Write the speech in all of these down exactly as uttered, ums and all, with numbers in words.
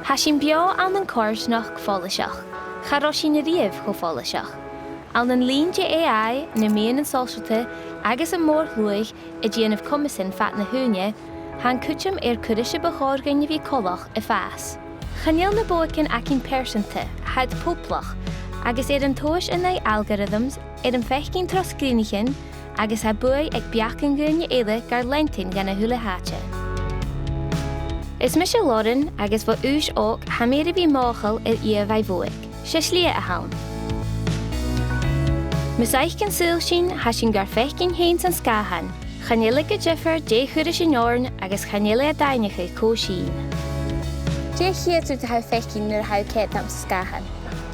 Tha sinn beò ann an coimhearsnachd follaiseach. Cha robh sinn a-riamh cho follaiseach. Ann an linn de A I, na meadhanan sòisealta agus am mòr-shluagh a' dèanamh comasan fad na h-ùine, tha an cuideam air cur ris a bu chòir dhuinn a bhith coltach a' fàs. Chan eil na bodhaigean againn pearsanta, tha iad poblach, agus air an tomhas an aghaidh algorithms, air am faicinn tro sgrìnichean, agus tha buaidh aig beagan dhaoine eile gar leantainn dhan a h-uile h-àite. Is mise Lauren agus bho aois òg tha mi air a bhith mothachail air ìomhaigh bhodhaig. 'S e slighe a th' ann. Mus fhaic an saoghal sinn, tha sinn gar faicinn fhèin san sgàthan. Chan eil e gu diofar dè chuireas sinn oirnn agus chan eil e a' daingneachadh cò sinn. Dè a' chiad rud a tha thu a' faicinn nuair a tha thu a' coimhead anns an sgàthan?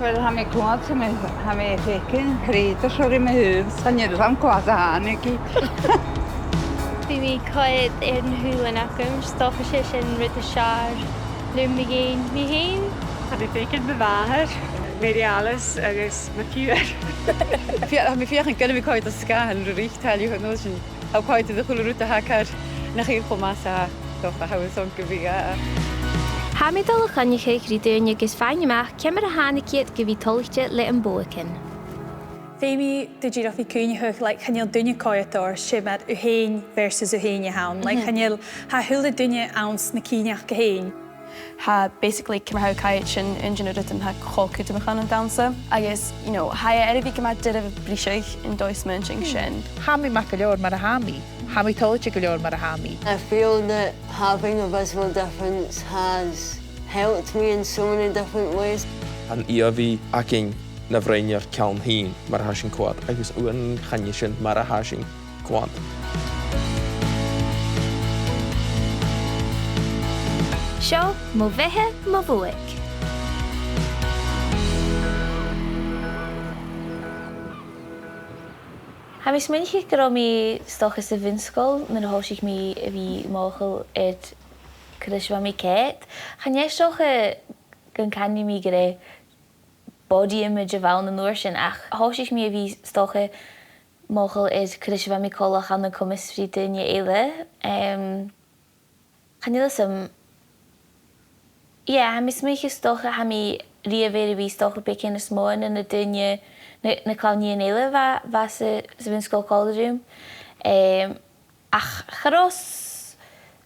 Uill, tha mi a' coimhead, tha mi, tha mi a' faicinn creutair seo ri mo thaobh, 's chan eil fhios agam cò às a thàinig i. Bidh mi a' coimhead air na sùilean agam, 's dòcha 's e sin an rud as fheàrr leam mu dheidhinn mi fhèin. Tha mi a' faicinn mo mhàthair, Mary Alice agus mo phiuthar. Feuch-, tha mi a' feuchainn gu bheil mi a' coimhead air sgàthan ro fhrithealadh, no sin. Tha thu a' coimhead air a h-uile rud a th' agad nach eil cho math 's a tha thu a' smaoineachadh gum biodh e. Tha mi a' dol a choinneachadh ri daoine agus faighinn a-mach ciamar a thàinig iad gu bhith toilichte le am bodhaigean. Feumaidh tu dìreach a bhith cuimhneachadh, like, chan eil duine a' coimhead ort, 's e mar thu fhèin versus thu fhèin a th' ann. Like, chan eil, tha a h-uile duine anns na cinn aca fhèin. Tha basically ciamar a tha thu a' coimhead sin aon de na rudan a tha cho cudromach ann an dannsa. Agus, you know, tha e air a bhith gu math doirbh briseadh an dòigh smaointinn sin. Tha mi math gu leòr mar a tha mi. Tha mi toilichte gu leòr mar a tha mi. I feel that having a visible difference has helped me in so many different ways. An ìomhaigh againn na bhroinn ar ceann fhìn mar a tha sinn a' coimhead, agus uaireannan chan e sin mar a tha sinn a' coimhead. Seo mo bheatha, mo bhodhaig. Tha mi a' smaoineachadh gun robh mi, 's dòcha, sa bhun-sgoil nuair a thòisich mi a bhith mothachail air cò ris a bha mi a' coimhead. Chan e 's dòcha gun canadh mi gur e body image a bh' ann an uair sin, ach thòisich mi a bhith, 's dòcha, mothachail air cò ris a bha mi coltach ann an coimeas ri daoine eile. Em, chan eil fhios agam, yeah, tha mi a' smaoineachadh 's dòcha, tha mi a-riamh air a bhith 's dòcha beagan nas motha na na daoine, na, na cloinnean eile a bha, bha sa, sa bhun-sgoil còmhla rium. Em, Ach cha robh 's,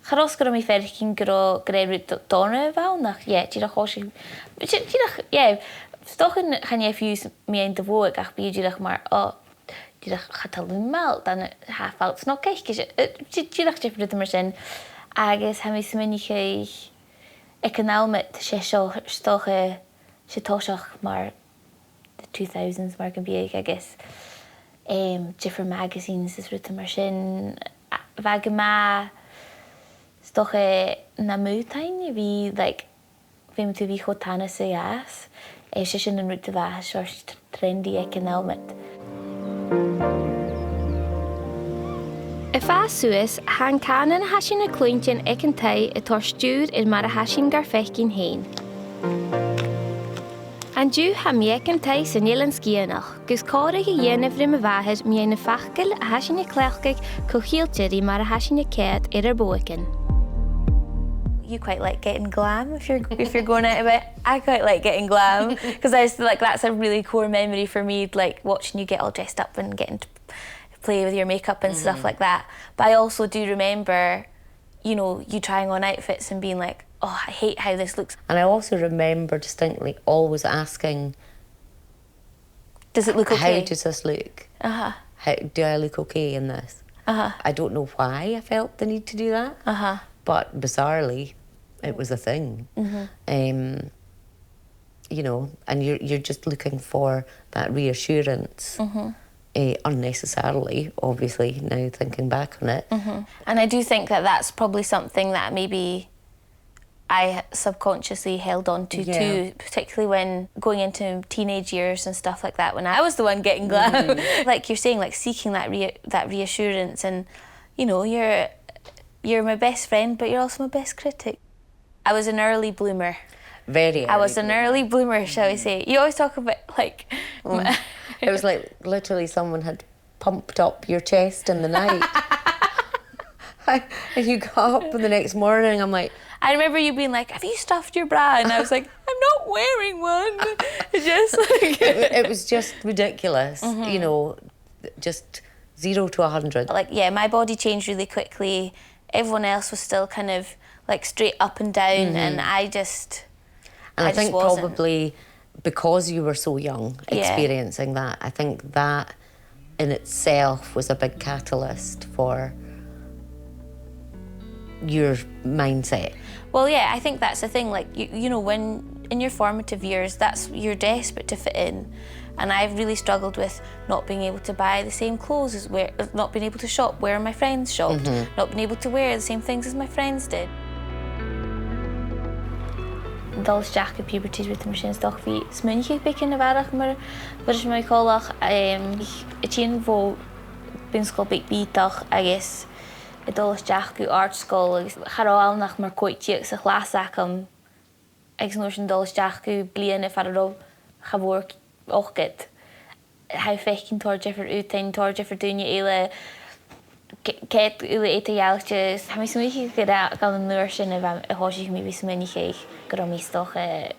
cha robh 's gun robh mi a' faireachdainn gun robh, gun robh rud do-, dona a bh' ann, ach, yeah, dìreach thòisich, dì-, dìreach, yeah, 's dòcha chan e fiù 's mu dheidhinn do bhodhaig, ach bidh dìreach mar, oh, dìreach cha toil leam falt, tha, tha falt snog aice, 's e, eh, dì-, dìreach diofar rudan mar sin. Agus tha mi a' smaoineachadh aig an àm ud, 's e seo, 's dòcha, 's e toiseach mar the two thousands mar gum biodh agus, em, diofar magazines is rudan mar sin. A, bha e gu math, 's dòcha, na mùidean a bhith, like, feumaidh tu a bhith cho tana 's a ghabhas. Eh, 's e sin an rud a bha seòrsa t-, trendy aig an àm ud. A' fàs suas, tha an cànan a tha sinn a' cluinntinn aig an taigh a' toirt stiùir air mar a tha sinn gar faicinn fhèin. An-diugh tha mi aig an taigh san Eilean Sgitheanach, gus còmhradh a dhèanamh ri mo mhàthair mu dheidhinn na faclan a tha sinn a' cleachdadh co-cheangailte ri mar a tha sinn a' coimhead air ar bodhaigean. You quite like getting glam if you're, if you're going out a bit. I quite like getting glam, 'cause I used to, like, that's a really core memory for me, like, watching you get all dressed up and getting to play with your makeup and stuff like that. But I also do remember, you know, you trying on outfits and being like, "Oh, I hate how this looks." And I also remember distinctly always asking, "Does it look okay? How does this look? Uh-huh. How, do I look okay in this?" Uh-huh. I don't know why I felt the need to do that, uh-huh, but bizarrely, it was a thing. Mm-hmm. Um, you know, and you're, you're just looking for that reassurance, mm-hmm, eh, unnecessarily, obviously, now thinking back on it. Mm-hmm. And I do think that that's probably something that maybe I subconsciously held on to, yeah, too, particularly when going into teenage years and stuff like that, when I was the one getting glam. Mm. Like you're saying, like, seeking that rea-, that reassurance and, you know, you're, you're my best friend, but you're also my best critic. I was an early bloomer. Very early bloomer. I was an early bloomer, shall we say. You always talk about, like, mm. It was like literally someone had pumped up your chest in the night. I, and you got up the next morning, I'm like, I remember you being like, "Have you stuffed your bra?" And I was like, "I'm not wearing one." Just like, it, it was just ridiculous, you know, just zero to a hundred. Like, yeah, my body changed really quickly. Everyone else was still kind of, like, straight up and down, and I just, and I, I just think wasn't. Probably because you were so young, yeah, experiencing that, I think that in itself was a big catalyst for your mindset. Well, yeah, I think that's the thing. Like, you, you know, when in your formative years, that's, you're desperate to fit in. And I've really struggled with not being able to buy the same clothes as where, not being able to shop where my friends shopped, not being able to wear the same things as my friends did. Dol a-steach gu puberty is rudan mar sin, 's dòcha, bha mi a' smaoineachadh beagan a bharrachd mar a bha mi coltach, em, a' tighinn bho bun-sgoil beag bìodach agus a' dol a-steach gu àrd-sgoil agus cha robh ann ach mar còig-deug sa chlas agam. Agus an uair sin dol a-steach gu bliadhna far an robh cha mhòr ochdad. Tha thu a' faicinn tòrr diofar aodainn, tòrr diofar daoine eile, c-, cead uile eadar-dhealaichte. Tha mi a' smaoineachadh gur e, gun an uair sin a bha, a thòisich mi a bhith a' smaoineachadh gun robh mi 's dòcha,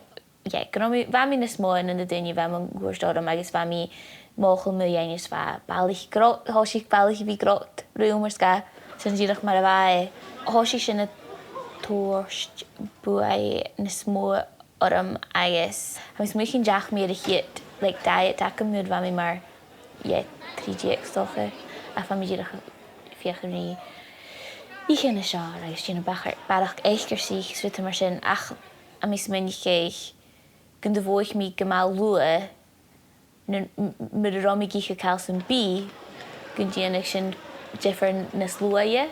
yeah, gun robh mi, bha mi nas motha na daoine a bha mun cuairt orm agus bha mi mothachail mu dheidhinn is bha balaich grod, thòisich balaich a bhith grod rium air sgàth 's ann dìreach mar a bha e. Thòisich sin a' toirt buaidh nas motha orm agus tha mi a' smaoineachadh gun deach mi air a' chiad, like, diet agam nuair a bha mi mar, yeah, trì-deug 's dòcha. Ach bha mi dìreach a' feuchainn ri ithe nas fheàrr agus dèanamh bachar-, barrachd eacarsaich is rudan mar sin. Ach tha mi a' smaoineachadh gun do mhothaich mi gu math luath, nuair, m-, m-, mura robh mi ag ithe càil sam bith, gun dèanadh sin diofar nas luaithe.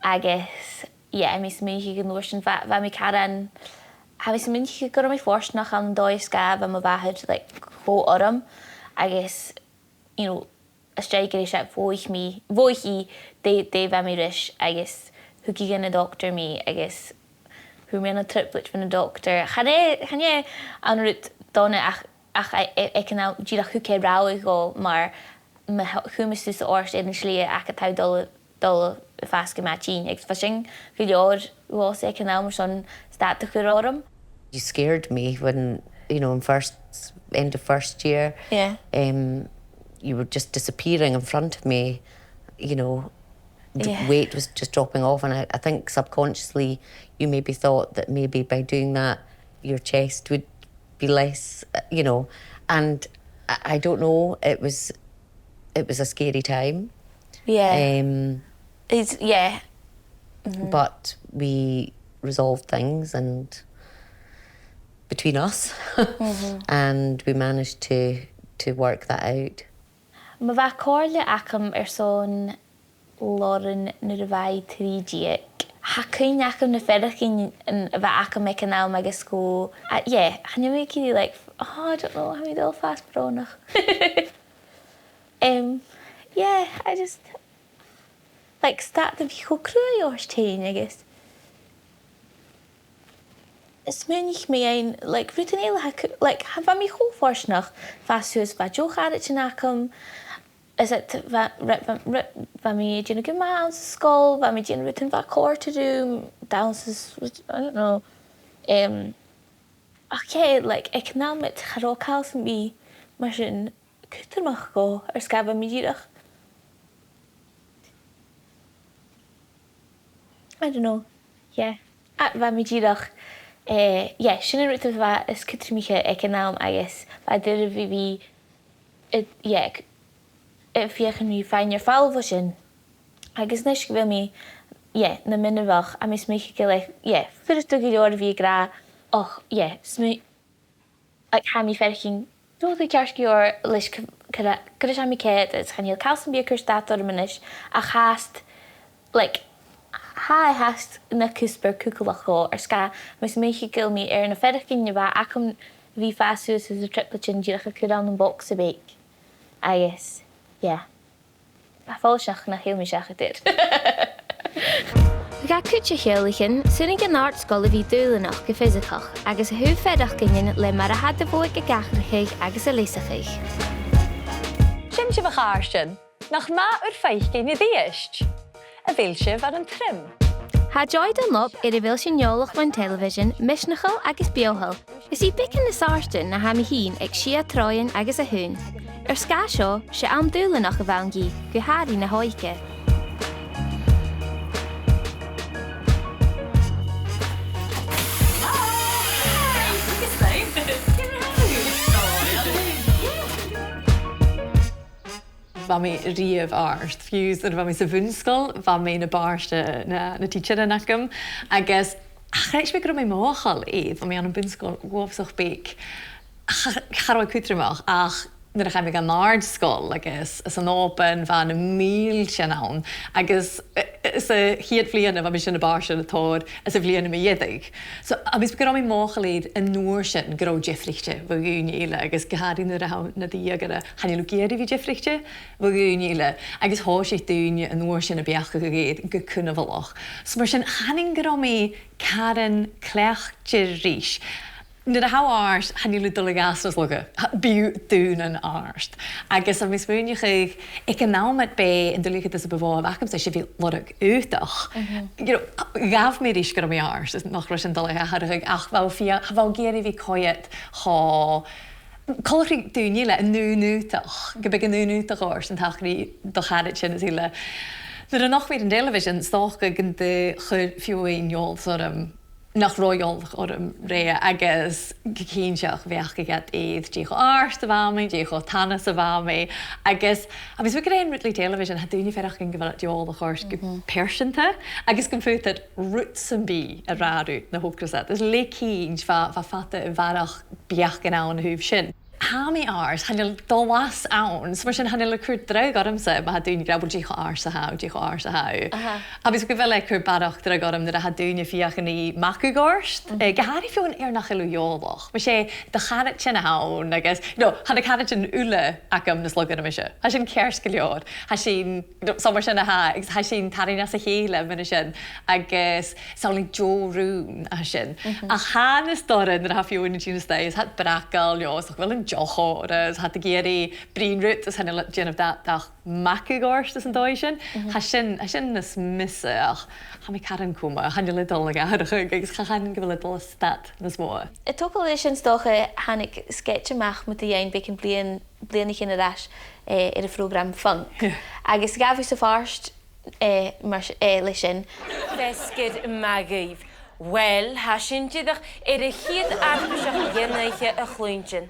Agus, yeah, tha mi a' smaoineachadh gun an uair sin bha, bha mi caran, tha mi a' smaoineachadh gun robh mi fortanach ann an dòigh air sgàth bha mo mhàthair, like, cho orm, agus, you know, às dèidh gur e seo a mhothaich mi, mhothaich i dè, dè bha mi ris, agus thug i gu na dotair mi, agus fhuair mi ann an trioblaid bho na dotair. Chan e, chan e an rud dona ach, ach a-, a-, aig an àm dìreach thug e rabhadh dhomh mar ma th-, chumas tusa ort air an t-slighe agad tha thu dol, dol a dh'fhàs gu math tinn. Agus bha sin gu leòr dhòmhsa aig an àm airson stad a chur orm. You scared me when, you know, in first, end of first year, yeah, um, you were just disappearing in front of me, you know, the, yeah, weight was just dropping off, and I, I think subconsciously you maybe thought that maybe by doing that your chest would be less, uh, you know, and I, I don't know, it was, it was a scary time. Yeah. Um, it's, yeah. Mm-hmm. But we resolved things and between us, mm-hmm, and we managed to, to work that out. Ma bha comhairle agam airson Lauren nuair a bha i trì-deug, tha cuimhne agam na faireachdainnean a bha agam aig an àm agus gu, a, yeah, chan eil mi ag iarraidh, like, oh, I don't know, tha mi dol a dh'fhàs brònach. Um, yeah, I just, like, stad a bhith cho cruaidh ort fhèin agus smaoinich mi fhèin, like, rudan eile, tha cu-, like, tha, bha mi cho fortanach, bha suas, bha deagh charaidean agam, is it, bha, ra-, bha, ra-, bha mi a' dèanamh gu math anns an sgoil, bha mi a' dèanamh rudan a bha a' còrdadh rium, dances, I don't know. Um, ach yeah, like, aig an àm ud, cha robh càil sam bith mar sin cudromach dhomh, air sgàth 's gun robh mi dìreach, I don't know. Yeah. A, bha mi dìreach, eh, yeah, sin an rud a bha as cudromaiche aig an àm agus bha e doirbh a bhith, eh, yeah, ag, a' feuchainn ri faighinn air falbh bho sin. Agus a-nis gu bheil mi, yeah, nam inbheach, tha mi a' smaoineachadh gu bheil, yeah, furasta gu leòr a bhith ag ràdh, och, yeah, smaoi-, like, tha mi a' faireachdainn, no, tha e ceart gu leòr leis c-, c-, cò ris a tha mi ceart, is chan eil càil sam bith a' cur stad orm a-nis, ach fhathast, like, tha e fhathast na cuspair cugallach dhomh, air sgàth, tha mi a' smaoineachadh gu bheil mi air na faireachdainnean a bha agam a bhith a' fàs suas anns na trioblaidean dìreach a' cur ann am bogsa beag. Agus, yeah. Tha e follaiseach nach eil mi seachad air. Dha cuid de theaghlaichean, 's urrainn dhan àrd-sgoil a bhith dùbhlanach gu fiosaigeach, agus a thaobh faireachdainnean le mar a tha iad a' bhogha ag atharrachadh agus a leasachadh. Sin sibh, a chàirdean. Nach math ur faicinn a-rithist? A bheil sibh air an trim? Tha Joy Dunlop air a bheil sinn eòlach bhon telebhisean misneachail agus beothail. Is i beagan nas àirde na tha mi fhìn aig sia troighean agus a h-aon. Air sgàth seo, 's e àm dùbhlanach a bh' ann dhi, gu h-àraidh na h-òige. Bha mi riamh àrd. Fiù 's nuair a bha mi sa bhun-sgoil, bha mi na b' àirde na, na tidsearan agam, agus chreid mi gun robh mi mothachail air, bha mi ann am bun-sgoil uabhasach beag. Cha, cha robh e cudromach, ach nuair a chaidh mi dhan àrd-sgoil agus anns an Òban, bha na mìltean ann, agus, eh, eh, sa chiad bhliadhna bha mise na b' àirde na tòrr, is a' bhliadhna mu dheireadh. So, agus gun robh mi mothachail air an uair sin gun robh diofraichte bho dhaoine eile, agus gu h-àraidh nuair a tha thu nad dheugairean, chan eil thu ag iarraidh a bhith diofraichte bho dhaoine eile, agus thòisich daoine an uair sin a' beachdachadh air gu cunbhalach. So mar sin, chanainn gun robh mi caran cleachdte ris. Nuair a tha thu àrd, chan eil thu a' dol a dh'fhàs nas lugha. Tha, bidh thu daonnan àrd. Agus tha mi a' smaoineachadh, aig an àm ud, b' e an duilgheadas a bu mhotha a bh' agamsa, 's e bhith a' lorg aodach. Mhm. You know, ghabh mi ris gun robh mi àrd, is nach robh sin a' dol a dh'atharrachadh, ach bha thu fia-, bha thu ag iarraidh a bhith coimhead cho coltach ri daoine eile, an aon aodach, gum biodh an aon aodach ort an taca ri do charaidean is uile. Nuair a nochd mi air an telebhisean, 's dòcha gun do chuir feadhainn eòlas orm nach robh eòlach orm roimhe, agus gu cinnteach bheachdaich iad air dè cho àrd a bha mi, dè cho tana 's a bha mi, agus, agus bha mi a' smaoineachadh air an rud le telebhisean, tha daoine a' faireachdainn gu bheil iad eòlach ort gu Mhm. pearsanta, agus gum faodar rud sam bith a ràdh riut na thogras iad. Is le cinnt bha, bha fada a bharrachd beachdan ann a thaobh sin. Tha mi àrd, chan eil dòchas ann, so mar sin chan eil e a' cur dragh ormsa ma tha daoine ag ràdh, "Uill, dè cho àrd 's a tha thu, dè cho àrd 's a tha thu." Aha. Agus gu bheil e a' cur barrachd dragh orm nuair a tha daoine a' feuchainn ri magadh ort, Mhm. eh, gu h-àraidh feadhainn air nach eil thu eòlach. Mas e do charaidean a th' ann agus, no, tha na caraidean uile agam nas lugha na mise. Tha sin ceart gu leòr. Tha sinn, no, so mar sin a tha, agus tha sinn a' tarraing às a chèile mar sin, agus 's ann le deagh rùn a tha sin. Mhm. Ach tha e nas dorra nuair a tha feadhainn a' tighinn a-steach, is tha iad a' bragail, no, is nach bheil an deoch orra, is tha iad ag iarraidh bruidhinn riut, is chan eil iad a' dèanamh dad ach magadh ort anns an dòigh sin. Mhm. Tha sin, tha sin nas miosa, ach tha mi caran coma, chan eil e a' dol a dh'atharrachadh, agus cha chanainn gu bheil e a' dol a stad nas motha. A' togail leis sin, 's dòcha, thàinig sgeidse a-mach mu do dheidhinn beagan bhliadhna-, bliadhnaichean air ais, eh, air a' phrògram Funk. Yeah. Agus ghabh thusa pàirt, eh, mar s-, eh, leis sin. Feasgar math dhuibh. Uill, tha sinn dìreach air a' chiad fharpaiseach dhen oidhche a chluinntinn.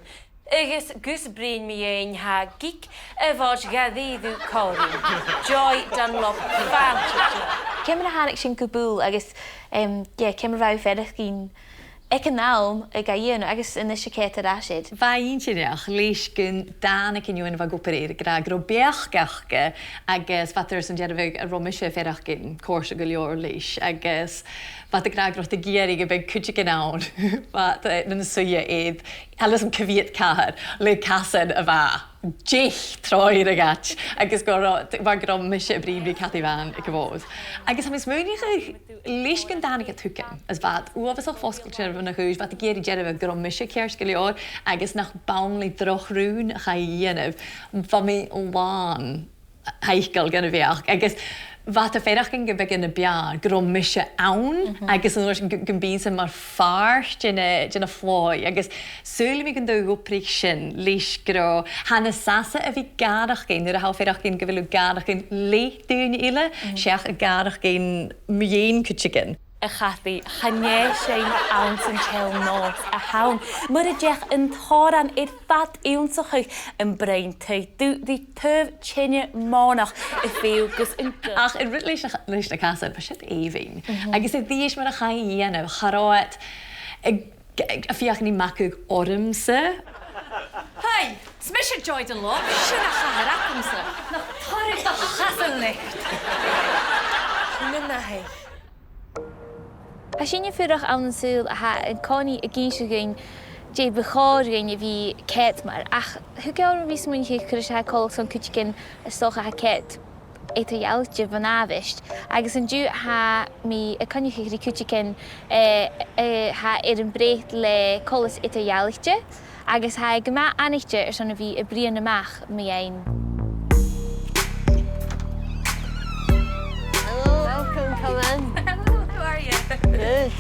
Agus gus bruidhinn mu dheidhinn, tha gig a' bhàis dha-rìribh còmhla rinn. Joy Dunlop, fàilte. Ciamar a thàinig sinn gu buil agus, em, yeah, ciamar a bha thu a' faireachdainn aig an àm a' dèanamh agus a-nis a' coimhead air ais air? Bha e inntinneach, leis gun tàinig an fheadhainn a bha ag obair air ag ràdh gun robh beachd aca agus bha iad airson dearbhadh an robh mise a' faireachdainn cofhurtail gu leòr leis, agus bha iad ag ràdh gun robh iad ag iarraidh gum biodh cuideigin ann, bha iad, eh, nan suidhe air Alison Caveat ceathrar le casan a bha deich troighean a dh'fhaid, agus gun robh, bha, gun robh mise a' bruidhinn ri Cathy Bhàn aig a' Mhòd. Agus tha mi a' smaoineachadh, leis gun tàinig iad thugainn, is bha iad uabhasach fosgailte airson a' chùis, bha iad ag iarraidh dearbhadh gun robh mise ceart gu leòr, agus nach b' ann le droch rùn a chaidh a dhèanamh, bha mi làn thaiceil dhen a' bheachd, agus bha iad a' faireachdainn gum biodh e na b' fheàrr gun robh mise ann, Mhm. agus an uair sin gu-, gum bithinn-sa mar phàirt dhen a', dhen a' phlòigh, agus saoilidh mi gun do dh'obraich sin, leis gun robh, tha e nas fhasa a bhith a' gàireachdainn nuair a tha thu a' faireachdainn gu bheil thu a' gàireachdainn le daoine eile, Mhm. seach a' gàireachdainn mu dheidhinn cuideigin. A Chathy, chan e sin anns an t-seann nòs a th' ann. Mura deach an t-òran air fad ionnsachadh, am broinn tu ri taobh teine mònach a' feitheamh gus an gu- Ach an rud leis na, leis na casan, bha siud èibhinn. Mhm. Agus a-rithist mar a chaidh a dhèanamh, cha robh iad a', a', a' feuchainn ri magadh ormsa. Hey! Is mise Joy Dunlop, sin a' chathair agamsa. Nach toir thu do chasan leat. Sin an ath-, Tha sinne a' fuireach ann an saoghal a tha an-còmhnaidh ag innse dhuinn dè bu chòir dhuinn a bhith a' coimhead mar, ach thug e orm a bhith a' smaoineachadh cò ris a tha e coltach son cuideigin, is dòcha, a tha a' coimhead eadar-dhealaichte bhon àbhaist. Agus an-diugh tha mi a' coinneachadh ri cuideigin, eh, eh, tha air am breith le coltas eadar-dhealaichte, agus tha e gu math aithnichte airson a bhith a' bruidhinn a-mach mu dheidhinn. Hello. Welcome, come in. Good.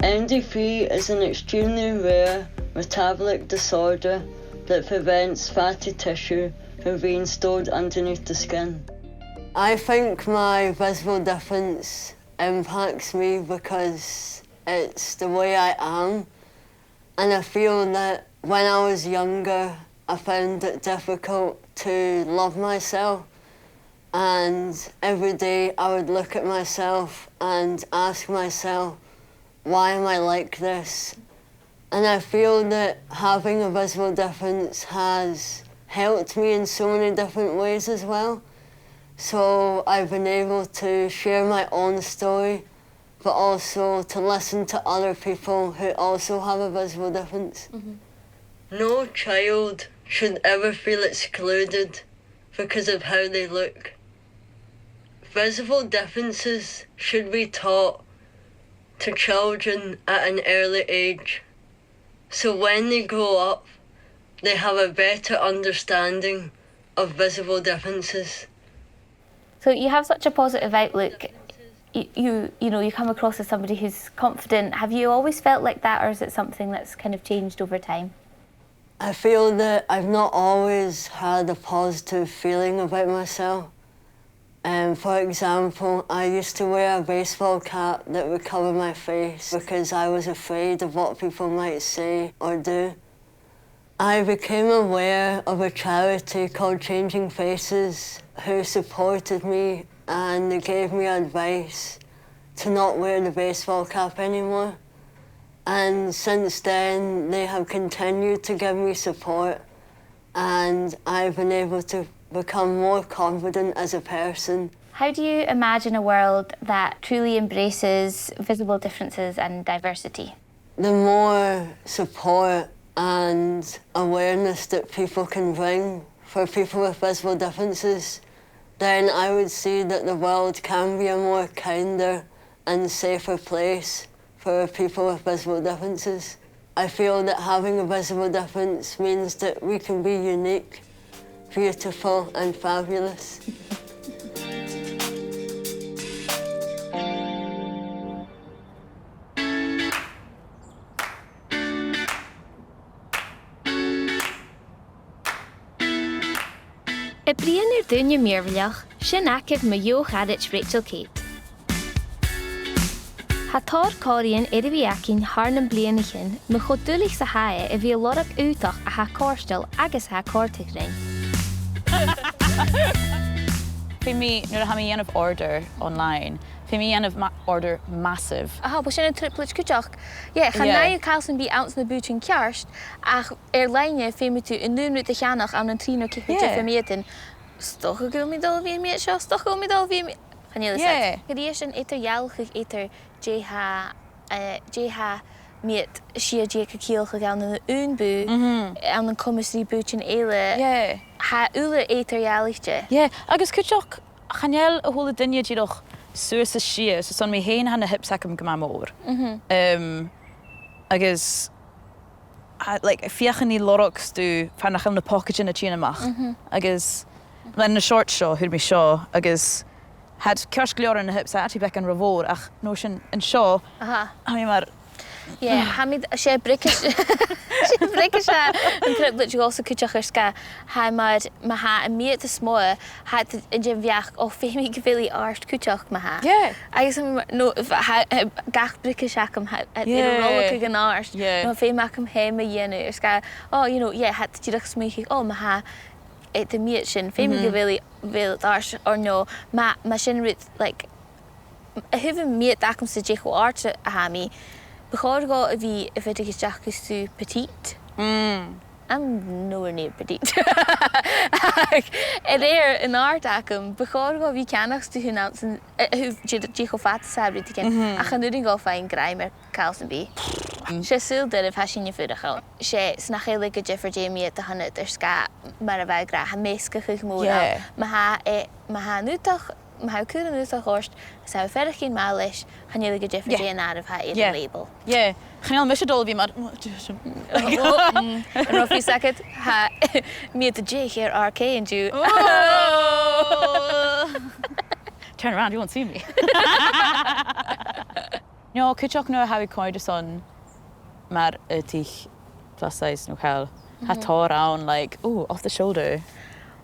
M D P is an extremely rare metabolic disorder that prevents fatty tissue from being stored underneath the skin. I think my visible difference impacts me because it's the way I am, and I feel that when I was younger, I found it difficult to love myself, and every day I would look at myself and ask myself, "Why am I like this?" And I feel that having a visible difference has helped me in so many different ways as well. So I've been able to share my own story, but also to listen to other people who also have a visible difference. No child should ever feel excluded because of how they look. Visible differences should be taught to children at an early age, so when they grow up, they have a better understanding of visible differences. So you have such a positive outlook. You, you, you know, you come across as somebody who's confident. Have you always felt like that, or is it something that's kind of changed over time? I feel that I've not always had a positive feeling about myself. Um, for example, I used to wear a baseball cap that would cover my face because I was afraid of what people might say or do. I became aware of a charity called Changing Faces, who supported me and they gave me advice to not wear the baseball cap anymore. And since then, they have continued to give me support, and I've been able to become more confident as a person. How do you imagine a world that truly embraces visible differences and diversity? The more support and awareness that people can bring for people with visible differences, then I would see that the world can be a more kinder and safer place for people with visible differences. I feel that having a visible difference means that we can be unique, beautiful and fabulous. A' bruidhinn air daoine mìorbhaileach, sin agaibh mo dheagh charaid Rachel Kate. Tha tòrr còmhraidhean air a bhith againn thar nam bliadhnaichean mu cho duilich 's a tha e a bhith a' lorg aodach a tha cofhurtail agus a tha a' còrdadh rinn. Feumaidh mi, nuair a tha mi a' dèanamh order online, feumaidh mi a' dèanamh ma-, order massive. Aha, bha sin an trioblaid cuideachd. Yeah, chan fhaigh thu càil sam bith anns na bùithtean ceart, ach air-loidhne feumaidh tu an aon rud a cheannach ann an trì no ceithir Yeah. diofar miotan. 'S dòcha gu bheil mi dol a bhith am miann seo, 's dòcha gu bheil mi dol a bhith am mi-, chan eil fhios agad. Yeah. Gu dè sin eadar-dhealachadh eadar dè tha, eh, dè tha miann sia deug a' ciallachadh ann an aon bùth, Mhm. ann an coimeas ri bùithtean eile. Yeah. Tha uile eadar-dhealaichte. Yeah, agus cuideachd, chan eil a h-uile duine dìreach suas is sìos, 's ann mi fhìn a tha na hips agam gu math mòr. Mhm. Um, agus, a, like, feuch an e lorg 's tu far nach eil na pocaidean a' tighinn a-mach. Mhm. Agus, leis na shorts seo, fhuair mi seo, agus tha iad ceart gu leòr air na hips, actually beagan ro mhòr, ach an uair sin an seo, Aha. tha mi mar Yeah, tha mi, 's e briogais, 's e briogais a tha an trioblaid dhòmhsa cuideachd air sgàth, tha mar, ma tha am miann as motha, tha iad an dèidh bheachd, o, feumaidh gu bheil i àrd cuideachd ma-thà. Yeah. Agus, um, no, f-, tha, tha gach briogais agam, tha, tha, air a Yeah. roiligeadh gu h-àrd. Yeah. No, feumaidh agam feum a dhèanamh air sgàth, o, you know, yeah, tha iad dìreach a' smaoineachadh, o, ma tha, eh, am miann sin, feumaidh gu Mhm. bheil, bheil e àrd, or no, ma, ma sin rud, like, a thaobh am miann agamsa dè cho àrd 's a tha mi, bu chòir dhomh a bhith a' fuireach a-steach gus tu petite. Mm. I'm nowhere near petite. Ach, a rèir an àird agam, bu chòir dhomh a bhith ceannach 's tu chun anns an, a, a thaobh dè, dè cho fada 's a tha rudeigin. Mhm. Ach chan urrainn dhomh faighinn grèim air càil sam bith. Mm. 'S e saoghal doirbh a tha sinne a' fuireach ann. 'S e, 's nach eil e gu diofar dè am miann a th' annad air sgàth mar a bha e ag ràdh, tha measgachadh mòr ann. Yeah. Ma tha e, ma tha an aodach Ma tha thu a' cur an uaisleachd ort, is tha thu a' faireachdainn math leis, chan eil e gu diofar dè an àireamh a tha air an label. Yeah. Chan eil mise dol a bhith mar, mm, an robh fios agad, tha mi a' dol a dh'fheuchainn Arcade an-diugh. Oh! Turn around, you won't see me. No, cuideachd nuair a tha mi a' coimhead airson mar aodach plus size no càil, tha tòrr ann, like, ooh, off the shoulder.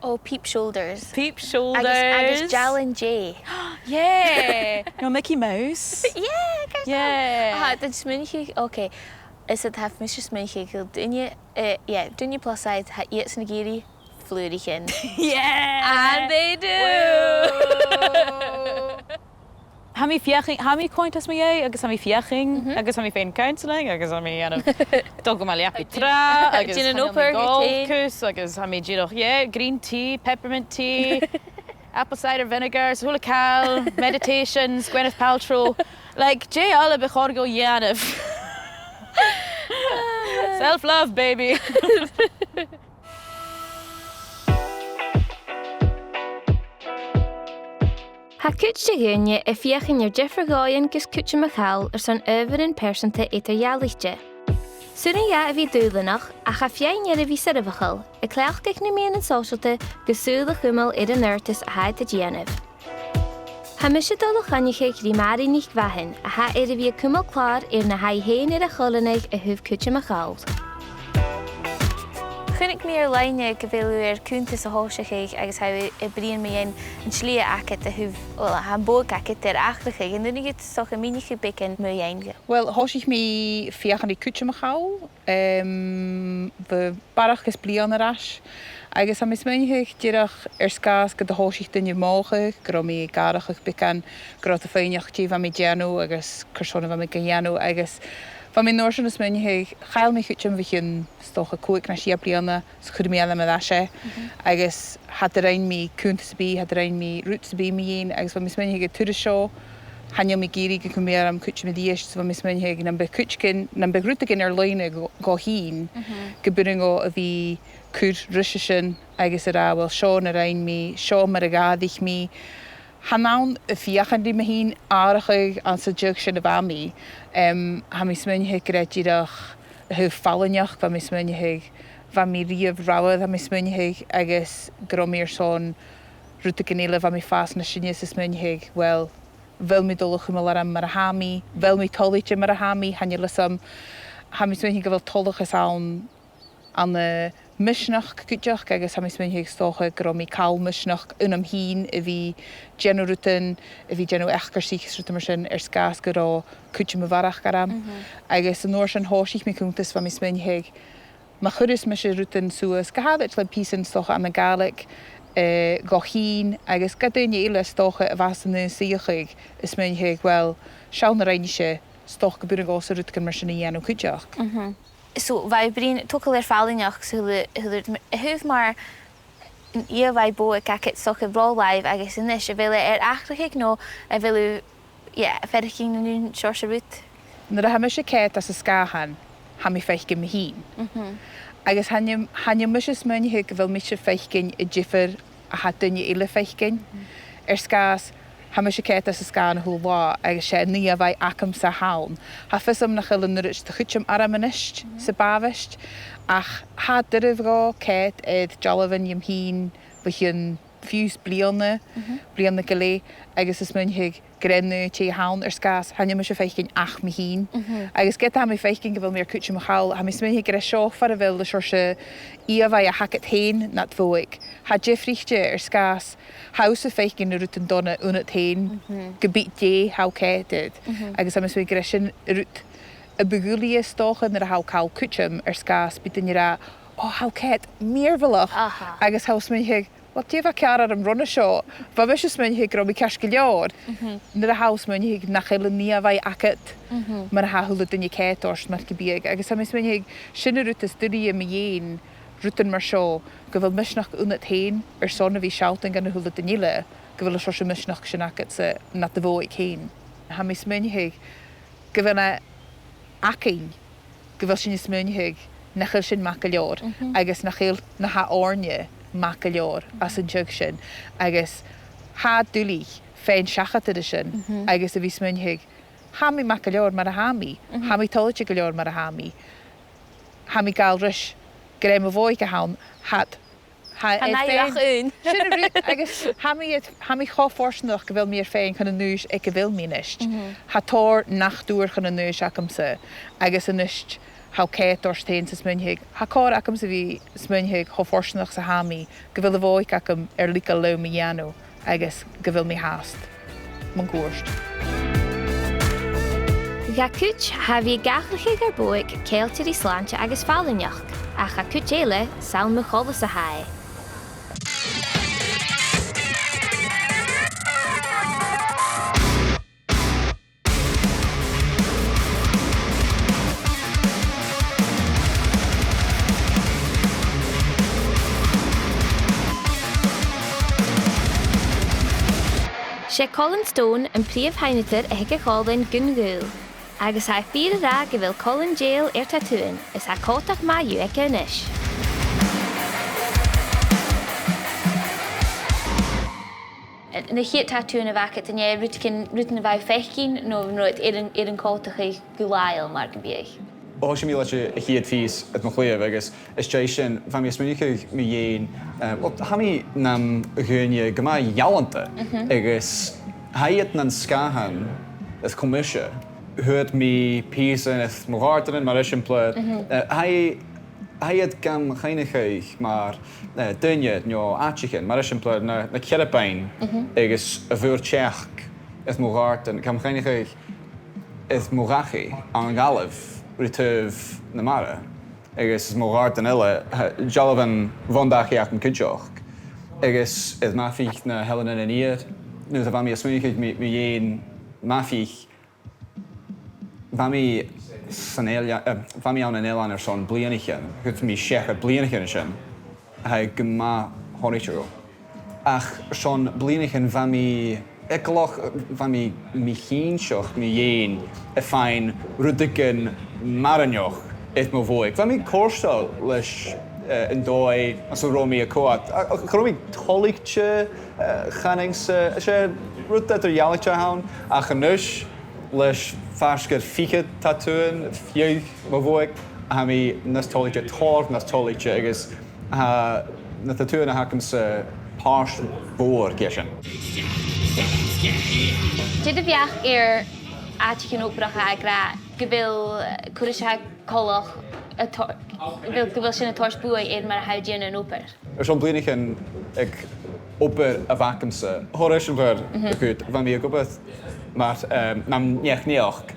Oh, peep shoulders. Peep shoulders. Agus, agus dealan-dè. Yeah. No Mickey Mouse. Yeah, yeah. Aha, tha mi a' smaoineachadh, okay. Is e, tha mi a' smaoineachadh gu bheil daoine, eh, yeah, daoine plus size, tha iadsan ag iarraidh flùraichean. Yeah. And they do. Woo. Tha mi a' feuchainn, tha mi a' coimhead às mo dhèidh, agus tha mi a' feuchainn, agus tha mi a' faighinn counselling, agus tha mi a' dèanamh, dol gu mo leabaidh tràth, agus dèanamh an obair gu golf course, agus tha mi dìreach, yeah, green tea, peppermint tea, apple cider vinegar, is a h-uile càil, meditations, Gwyneth Paltrow. Like, dè eile a bu chòir dhomh a dhèanamh? Self-love, baby. Tha cuid de dhaoine a' feuchainn air diofar dhòighean gus cuideam a chall airson adhbharan pearsanta eadar-dhealaichte. 'S urrainn dha a bhith dùbhlanach, ach tha feadhainn eile a bhith soirbheachail, a' cleachdadh na meadhanan sòisealta gus sùil a chumail air an adhartas a tha iad a' dèanamh. Tha mise a' dol a choinneachadh ri Màiri NicMhathain, a tha air a bhith a' cumail clàr air na tha i fhèin air a choileanadh a thaobh cuideam a chall. Chunnaic mi air-loidhne gu bheil thu air cunntas a thòiseachadh agus tha thu a' bruidhinn mu dheidhinn an t-slighe agad a thaobh, well, tha am bodhaig agad air atharrachadh. An urrainn dhut 's dòcha mìneachadh beagan mu dheidhinn? Well, thòisich mi a' feuchainn ri cuideam a chall, em, bho barrachd is bliadhna air ais. Agus tha mi a' smaoineachadh dìreach air sgàth 's gun do thòisich duine a' mothachadh gun robh mi ag atharrachadh beagan, gun robh iad a' faighneachd dè bha mi a' dèanamh agus carson a bha mi ga dhèanamh, agus bha mi an uair sin a' smaoineachadh, chaill mi cuideam bho chionn 's dòcha còig no sia bliadhna, 's chuir mi ainm air ais e. Mhm. Agus cha do rinn mi cunntas sam bith, cha do rinn mi rud sam bith mu dheidhinn, agus bha mi a' smaoineachadh an turas seo, chan eil mi ag iarraidh gun cùm mi orm cuideam a-rithist, so bha mi a' smaoineachadh nam biodh cuideigin, nam biodh rudeigin air-loidhne dhomh, dhomh fhìn, mhm, gum b' urrainn dhomh a bhith a' cur ris a sin, agus a ràdh, well, seo na rinn mi, seo mar a dh'fhairich mi. Chan ann a' feuchainn ri mi fhìn atharrachadh anns an t-seagh sin a bha mi. Em, tha mi a' smaoineachadh gur e dìreach a thaobh fallaingeachd, bha mi a' smaoineachadh, bha mi riamh reamhar, tha mi a' smaoineachadh, agus gun robh mi airson rudeigin eile, bha mi a' fàs nas sine 's a' smaoineachadh, well, a bheil mi dol a chumail orm mar a tha mi, a bheil mi toilichte mar a tha mi, chan eil fhios agam. Tha mi a' smaoineachadh gu bheil toileachas ann ann am misneachd cuideachd, agus tha mi a' smaoineachadh 's dòcha gun robh mi a' call misneachd annam fhìn a bhith a' dèanamh rudan, a bhith a' dèanamh eacarsaich is rudan mar sin air sgàth 's gun robh cuideam a bharrachd orm. Mhm. Agus an uair sin thòisich mi cunntas, bha mi a' smaoineachadh, ma chuireas mise rudan suas, gu h-àraid le pìosan 's dòcha ann an Gàidhlig, eh, dhomh fhìn, agus gu daoine eile 's dòcha a bha san aon suidheachadh, a' smaoineachadh, well, seall na rinn ise, 's dòcha gum b' urrainn dhòmhsa rudeigin mar sin a dhèanamh cuideachd. Mhm. So, bha thu a' bruidhinn, togail air fallaingeachd, 's a h-uile, a h-uile, a thaobh mar an ìomhaigh bodhaig agad 's dòcha ro làimh agus a-nis, a bheil e air atharrachadh no a bheil thu, yeah, a' faireachdainn an aon seòrsa rud? Nuair a tha mise a' coimhead às an sgàthan, tha mi a' faicinn mi fhìn. Mhm. Agus chan eil, chan eil mise a' smaoineachadh gu bheil mise a' faicinn an diofar a tha duine eile a' faicinn. Mhm. Air sgàth 's, tha mise a' coimhead às an sgàthan a h-uile là, agus 's e an ìomhaigh agamsa a th' ann. Tha fios agam nach eil an uiread de chuideam orm a-nis, mhm, sa b' àbhaist, ach tha e doirbh dhomh coimhead air dealbhan dhomh fhìn bho chionn fiù 's bliadhna, mhm, bliadhna gu leth, agus a' smaoineachadh gur e an aon tè a th' ann, air sgàth 's chan eil mise a' faicinn ach mi fhìn. Mhm. Agus ged a tha mi a' faicinn gu bheil mi air cuideam a chall, tha mi a' smaoineachadh gur e seo far a bheil an seòrsa ìomhaigh a th' agad fhèin nad bhodhaig. Tha e diofraichte air sgàth 's tha thusa a' faicinn na rudan dona annad fhèin, mhm, ge bith dè tha thu a' coimhead air. Mhm. Agus tha mi a' smaoineachadh gur e sin an rud a bu dhuilghe 's dòcha nuair a tha thu a' call cuideam, air sgàth 's bidh daoine ag ràdh, "Ò, tha thu a' coimhead mìorbhaileach." Aha. Agus tha thu a' smaoineachadh, "Uill, dè bha ceàrr orm roimhe seo? Bha mise a' smaoineachadh gun robh mi ceart gu leòr." Mhm. Nuair a tha thu a' smaoineachadh nach eil an ìomhaigh agad, mhm, mar a tha a h-uile duine a' coimhead ort, mar gum biodh. Agus tha mi a' smaoineachadh, sin an rud as duilghe mu dheidhinn rudan mar seo, gu bheil misneachd annad fhèin airson a bhith a' sealltainn dhan a h-uile duine eile gu bheil an seòrsa misneachd sin agadsa nad bhodhaig fhèin. Tha mi a' smaoineachadh gu bheil e againn, gu bheil sinn a' smaoineachadh nach eil sinn math gu leòr, mhm, agus nach eil na tha oirnne math gu leòr, mhm, às an t-seagh sin, agus Tha e duilich faighinn seachad air sin, mhm, agus a bhith a' smaoineachadh, tha mi math gu leòr mar a tha mi, mhm, tha mi toilichte gu leòr mar a tha mi, tha mi a' gabhail ris gur e mo bhodhaig a th' ann, tha, tha, tha e fhèin, sin an rud, agus tha mi, tha mi cho fortanach gu bheil mi air faighinn chun an aois aig a bheil mi a-nis. Mhm. Tha tòrr nach d' fhuair chun an aois agamsa, agus a-nis tha cead orm fhèin a bhith a' smaoineachadh, tha còir agamsa a bhith a' smaoineachadh cho fortanach 's a tha mi, gu bheil a' bhodhaig agam air leigeil leam a dhèanamh agus gu bheil mi fhathast mun cuairt. Tha cuid, tha a bhith ag atharrachadh air bodhaig ceangailte ri slàinte agus fallain, ach tha cuid eile, 's ann mu choltas a tha e. 'S e Colin Stone am prìomh sheinneadair a th' aig a' chòmhlan gun Ghàidheal, agus tha e fìor ag ràdh gu bheil Colin dèidheil air tattooan, is tha còmhdach math dhiubh aige a-nis. Na chiad tattooan a bh' agad, an e rudeigin, rudan a bha thu a' faicinn, no an robh iad air an, air an còmhdachadh gu làitheil, mar gum biodh? Thòisich mi leis a', a' chiad phìos aig mo chliabh, agus às dèidh sin, bha mi a' smaoineachadh mu dheidhinn, eh, well, tha mi nam dhaoine gu math ealanta, mhm, agus tha iad nan sgàthan is co-dhiù. Fhuair mi pìosan aig mo ghàirdeanan, mar eisimpleir, mhm, eh, tha tha iad gam chuimhneachadh mar, eh, daoine no àiteachan, mar eisimpleir na, na cearbain, mhm, agus a' bhùrn-teachd aig mo ghàirdean, gam chuimhneachadh air mo dhachaigh ann an Gallaibh ri taobh na mara, agus aig mo ghàirdean eile, tha dealbhan bhon dachaigh agam cuideachd, agus air maithich na h-Eileanan an Iar, nuair a bha mi a' smaoineachadh mu, mu dheidhinn maithich, bha mi san eilean, eh, bha mi ann an eilean airson bliadhnaichean, chuir mi seachad bliadhnaichean an sin, tha e gu math toilichte dhomh. Ach airson bliadhnaichean bha mi eagalach, bha mi mì-chinnteach mu dheidhinn a' faighinn rudeigin maireannach air mo bhodhaig. Bha mi cofhurtail leis, eh, an dòigh anns an robh mi a' coimhead. A, a, cha robh mi toilichte, eh, chanainn-sa, 's e rud eadar-dhealaichte a th' ann, ach a-nis, leis faisg air fichead tattooan, fiù mo bhodhaig, tha mi nas toilichte, tòrr nas toilichte, agus tha na tattooan a th' agamsa pàirt mhòr de sin. Dè do bheachd air àiteachan obrach a tha ag ràdh gu bheil, eh, cò ris a tha e coltach a tho-, gu bheil, gu bheil sin a' toirt buaidh air mar a tha thu a' dèanamh an obair? Airson bliadhnaichean aig obair a bh' agamsa, thar eisimpleir, mhm, a' chuid, bha mi ag obair mar, ehm, nam neach-naidheachd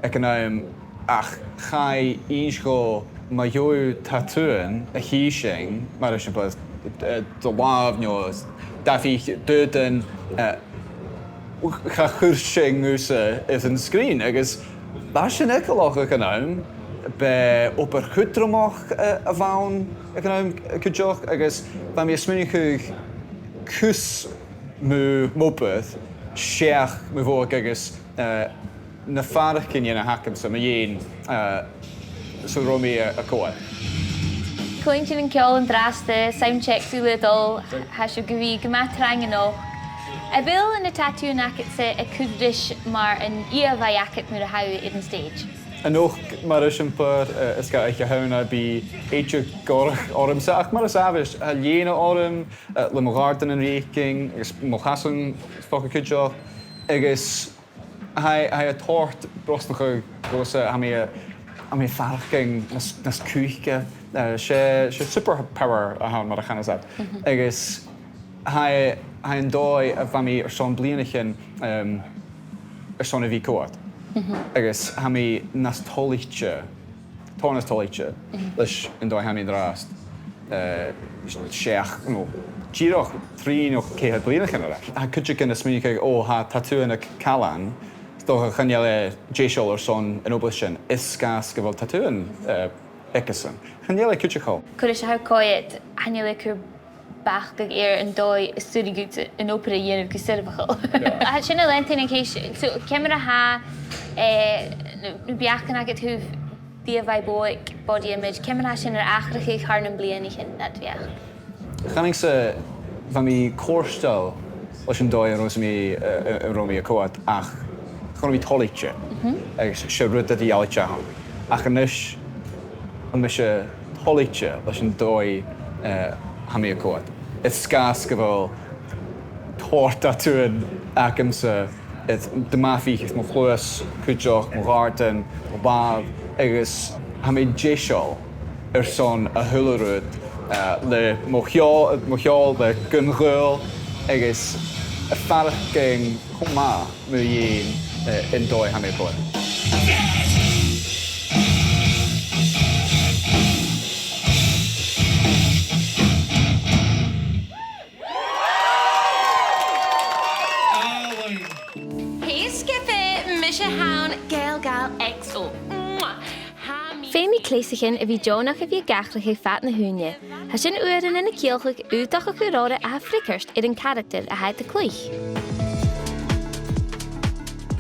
aig an àm, ach chaidh innse dhomh ma gheibh thu tattooan a chì sinn, mar eisimpleir, eh, do làmh no dà fhichead d' aodann, eh, cha chuir sin thusa air an sgrìn, agus bha sin eagalach aig an àm, b' e obair chudromach, eh, a bh' ann aig an àm cuideachd, agus bha mi a' smaoineachadh cus mu, m' obair, seach mo bhodhaig agus, eh, na faireachdainnean a th' agamsa mu dheidhinn, eh, 's an robh mi a', a' coimhead. Cluinnidh sinn an ceòl an-dràsta, sound check uile a' dol, tha sibh gu bhith gu math trang a-nochd. A bheil na tattooan agadsa a' cur ris mar an ìomhaigh agad nuair a tha thu air an stage? A-nochd, mar eisimpleir, eh, aig a' Oidhche Shamhna, bidh èideadh gorm ormsa, ach mar as àbhaist, tha lèine orm, eh, le mo ghàirdeanan ri fhaicinn, agus mo chasan 's dòcha cuideachd, agus tha, tha e a' toirt brosnachadh dhòmhsa, tha mi a', tha mi a' faireachdainn nas, nas cumhachdaiche, eh, 's e, 's e superpower a th' ann mar a chanas iad. Mhm. Agus tha, tha an dòigh a bha mi airson bliadhnaichean, ehm, airson a bhith a' coimhead. Mhm. Agus tha mi nas toilichte, tòrr nas toilichte, mhm, leis an dòigh a tha mi an-dràsta, eh, seach, no, dìreach trì no ceithir bliadhnaichean air ais. Tha cuideigin a' smaoineachadh, o, tha tattooan aig Calum, 's dòcha chan eil e deiseil airson an obair sin, air sgàth 's gu bheil tattooan, eh, aigesan. Chan eil e cuideachd. Cò ris a tha thu a' coimhead, chan eil e a' cur bacadh air an dòigh as urrainn dhut an obair a dhèanamh gu soirbheachail. Yeah. Tha sin a' leantainn a' cheist, so, ciamar a tha, eh, na, na beachdan agad thaobh ìomhaigh bodhaig, body image, ciamar a tha sin air atharrachadh thar nam bliadhnaichean, nad bheachd? Chanainn-sa, bha mi cofhurtail leis an dòigh a robh mi, eh, eh, a robh mi a' coimhead, ach cha robh mi toilichte. Agus 's e rud a tha eadar-dhealaichte a th' ann. Ach a-nis, tha mise toilichte leis an dòigh, eh, a tha mi a' coimhead. Is sgàth 's gu bheil tòrr de dh'atharrachadh agamsa, is de mo fhìdh, is mo chluas cuideachd, mo ghàirdean, mo bhàrd, agus tha mi deiseil airson a h-uile rud, eh, le mo cheòl, mo cheòl le gun ghaol, agus a' faireachdainn cho math mu dheidhinn, eh, an dòigh a tha mi a' coimhead. Hey, Skippy, mise a th' ann, Gael Gal X O. Mwah! Tha mi... Feumaidh cleasaichean a bhith deònach a bhith ag atharrachadh fad na h-ùine. Tha sin uaireannan a' ciallachadh aodach a chur orra a tha freagairt air an caractar a tha iad a' cluich.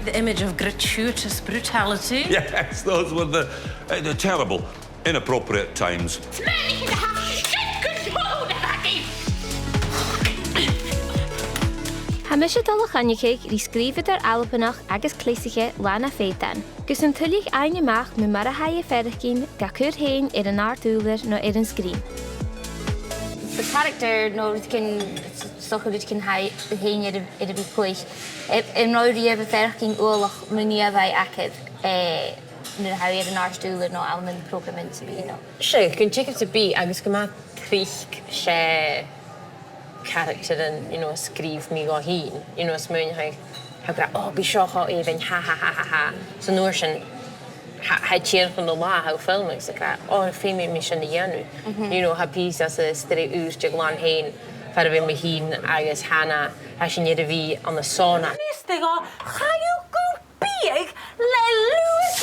The image of gratuitous brutality. Yes, those were the, uh, the terrible, inappropriate times. Tha mise a' dol a choinneachadh ri sgrìobhadair Albannach agus cleasaiche Lana Fèidean. Gus an tuilleadh fhaighinn a-mach mu mar a tha i a' faireachdainn ga chur fhèin air an àrd-ùrlar no air an sgrìn. The character, no rudeigin, 's dòcha rudeigin a tha i fhèin air a, air a bhith a' cluich. An, an robh thu riamh a' faireachdainn uallach mu dheidhinn a bha agad, eh, nuair a tha thu air an àrd-ùrlar no ann am prògraman sam bith, no? Sure, gun teagamh sam bith agus gu math tric 's e charactaran, you know, a sgrìobh mi dhomh fhìn, you know, is mi a' smaoineachadh, tha gràdh, oh, bidh seo cho èibhinn, ha, ha, ha, ha, ha. So an uair sin, tha, tha e tìr chun an latha, tha thu a' filmeadh 's a' gràdh, oh, feumaidh mi sin a dhèanamh. You know, tha pìos às an t-sreath ùr de Ghleann Fhèin, far a bheil mi fhìn agus Hannah, tha sinn air a bhith ann an sauna. Nist a gha, cha do ghabh biadh le luaidh.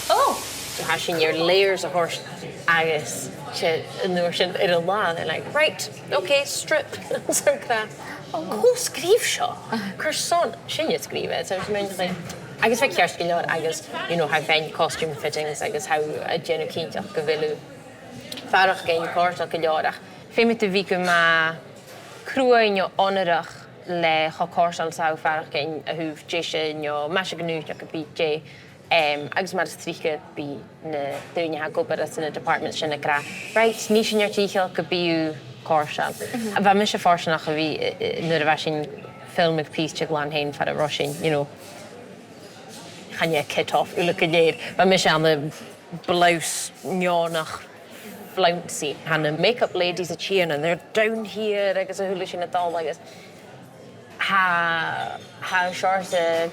Oh! So tha sinn air layers a thoirt agus 's e an uair sin air an là, they're like, "Right, okay, strip." So tha, cò sgrìobh seo? Carson, sinne sgrìobh e, so it's mainly, agus bha e ceart gu leòr agus, you know, tha thu a' faighinn costume fittings agus tha thu a' dèanamh cinnteach gu bheil thu a' faireachdainn còrdadh gu leòr ach feumaidh tu bhith gu math cruaidh no onarach le cho cofhurtail 's a tha thu a' faireachdainn a thaobh deise no maise-ghnùis no ge bith dè, em, agus mar as trice bidh na daoine a tha ag obair anns na departments sin ag ràdh, right, nì sinn ar dìcheall gum bi thu cofhurtail. Bha mise fortanach a bhith, eh, eh, nuair a bha sinn a' filmeadh pìos de Ghleann Fhèin far an robh sinn, you know, chan e kit off uile gu lèir. Bha mise ann am blouse neònach flouncy. Tha na makeup ladies a' tighinn and they're down here agus a h-uile sìon a' dol agus tha, tha seòrsa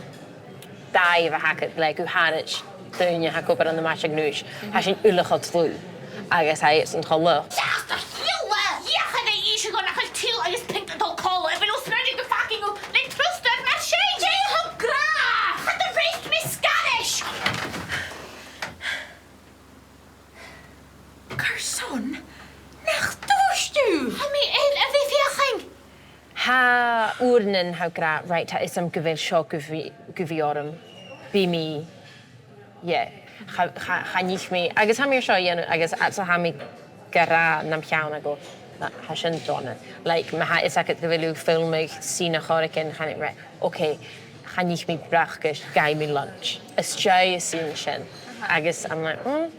dàimh a th' agad le gu h-àraid daoine a tha ag obair ann am maise-ghnùis. Tha sinn uile cho dlùth agus tha iadsan cho laghach. Deas do chiall e! Dh'fheuch e innse dhomh nach eil teal agus pink a' dol còmhla, a bheil thu a' smaoineachadh gum faigh thu le trustair mar sin? Dè tha thu ag ràdh? Cha do rèic mi sgath ris! Carson nach tuirt thu? Tha mi air a bhith a' feuchainn. Tha uaireannan tha thu ag ràdh, right, tha fhios agam gu bheil seo gu bhith, gu bhith orm. Bidh mi, yeah. Cha, cha, chan ith mi, agus tha mi air seo a dhèanamh, agus fhad 's a tha mi ga ràdh nam cheann a' dol, na, tha sin dona. Like, ma tha fhios agad gu bheil thu a' filmeadh sìon air choreigin, chan e, right. Okay, chan ith mi bracaist, gabhaidh mi lunch. Às dèidh an sìon sin. Agus I'm like, mm.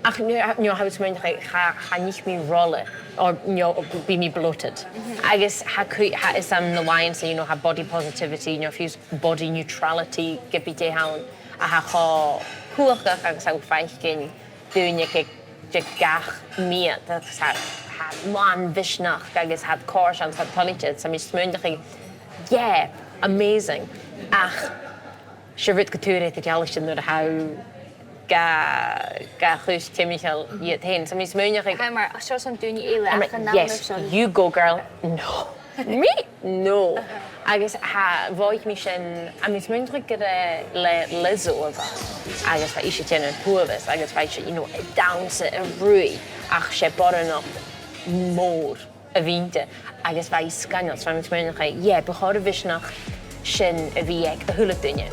Ach no, no, tha mi a' smaoineachadh, cha, chan ith mi rola, or, no, bidh mi bloated. Agus tha cui-, tha fhios agam na lines, you know, tha body positivity, no, fiù 's body neutrality, ge bith dè th' ann, a tha cho cumhachdach agus tha thu a' faicinn daoine aig de gach meud, agus tha, tha làn mhisneachd agus tha iad cofhurtail agus tha iad toilichte, so tha mi a' smaoineachadh, yeah, amazing. Ach 's e rud gu tur eadar-dhealaichte nuair a tha thu ga, ga chur timcheall dhut fhèin. So tha mi a' smaoineachadh, tha mar, seo son daoine eile, I'm like, ach an yes, you go, girl. No. Me? No. Agus tha, mhothaich mi sin, tha mi a' smaoineachadh gur e le Lizzo a bh' ann, agus bha ise a' dèanamh an t-uabhas, agus bha ise, you know, a' dannsa a' ruith, ach 's e boireannach mòr a bh' innte, agus bha i sgoinneil, so tha mi a' smaoineachadh, yeah, bu chòir a' mhisneachd sin a bhith aig a h-uile duine.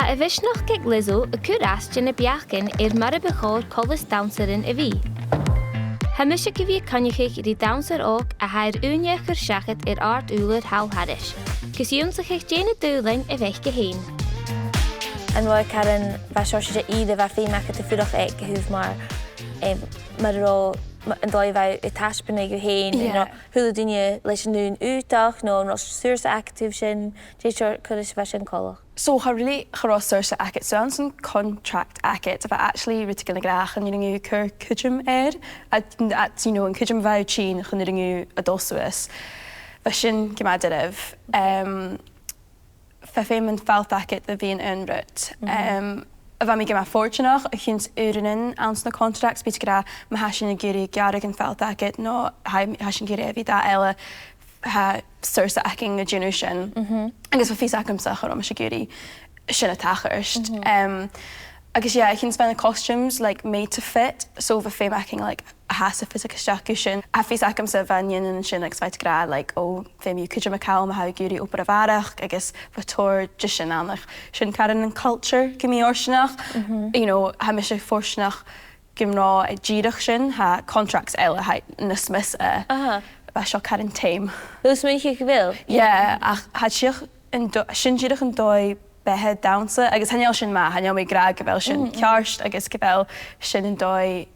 Tha a' mhisneachd aig Lizzo a' cur às de na beachdan air mar a bu chòir coltas dannsair a bhith. Tha mise gu bhith a' coinneachadh ri dannsair òg a tha air ùine a chur seachad air àrd-ùrlar thall thairis, gus ionnsachadh dè na dùbhlain a bh' aice fhèin. An robh e caran, bha seòrsa de ìre, bha feum agad a' fuireach aig a thaobh mar, em, mar a robh, ma-, an dòigh a bha thu a' taisbeanadh thu fhèin, Yeah. no a h-uile duine leis an aon aodach, no an robh saorsa agad taobh sin, dè seòrsa cur is bha sin coltach? So, cha really, cha robh saorsa agad. So, anns an contract agad, bha actually rudeigin ag ràdh chan urrainn dhut cur cuideam air, a, a, you know, an cuideam a bha thu a' tighinn, chan urrainn dhut a dhol suas. Bha sin gu math doirbh. Em, bha feum am falt agad a bhith an aon rud. Mhm. Em, bha mi gu math fortanach, a chionn 's uaireannan anns na contracts, bidh iad ag ràdh, ma tha sinn ag iarraidh gearradh am falt agad, no tha, tha sinn ag iarraidh e a bhith dath eile, tha saorsa againn a' dèanamh sin. Mhm. Agus bha fios agamsa cha robh mise ag iarraidh sin a thachairt. Mhm. Em, agus, yeah, a chionn 's bha na costumes, like, made to fit, so bha feum againn, like, a thoirt am fios a-steach gu sin. Tha fios agamsa bha nigheanan an sin agus bha iad ag ràdh, like, o, feumaidh tu cuideam a chall ma tha thu ag iarraidh obair a bharrachd, agus bha tòrr de sin ann, ach sin caran an culture gu mì-fhortanach. Mhm. You know, tha mise fortanach gum robh e dìreach sin, tha contracts eile, tha iad nas miosa. Aha. Bha seo caran tame. Bheil thu a' smaoineachadh gu bheil? Yeah, ach tha dìreach an do-, sin dìreach an dòigh beatha dannsa, agus chan eil sin math, chan eil mi ag ràdh gu bheil sin Mm, mm. ceart, agus gu bheil sin an dòigh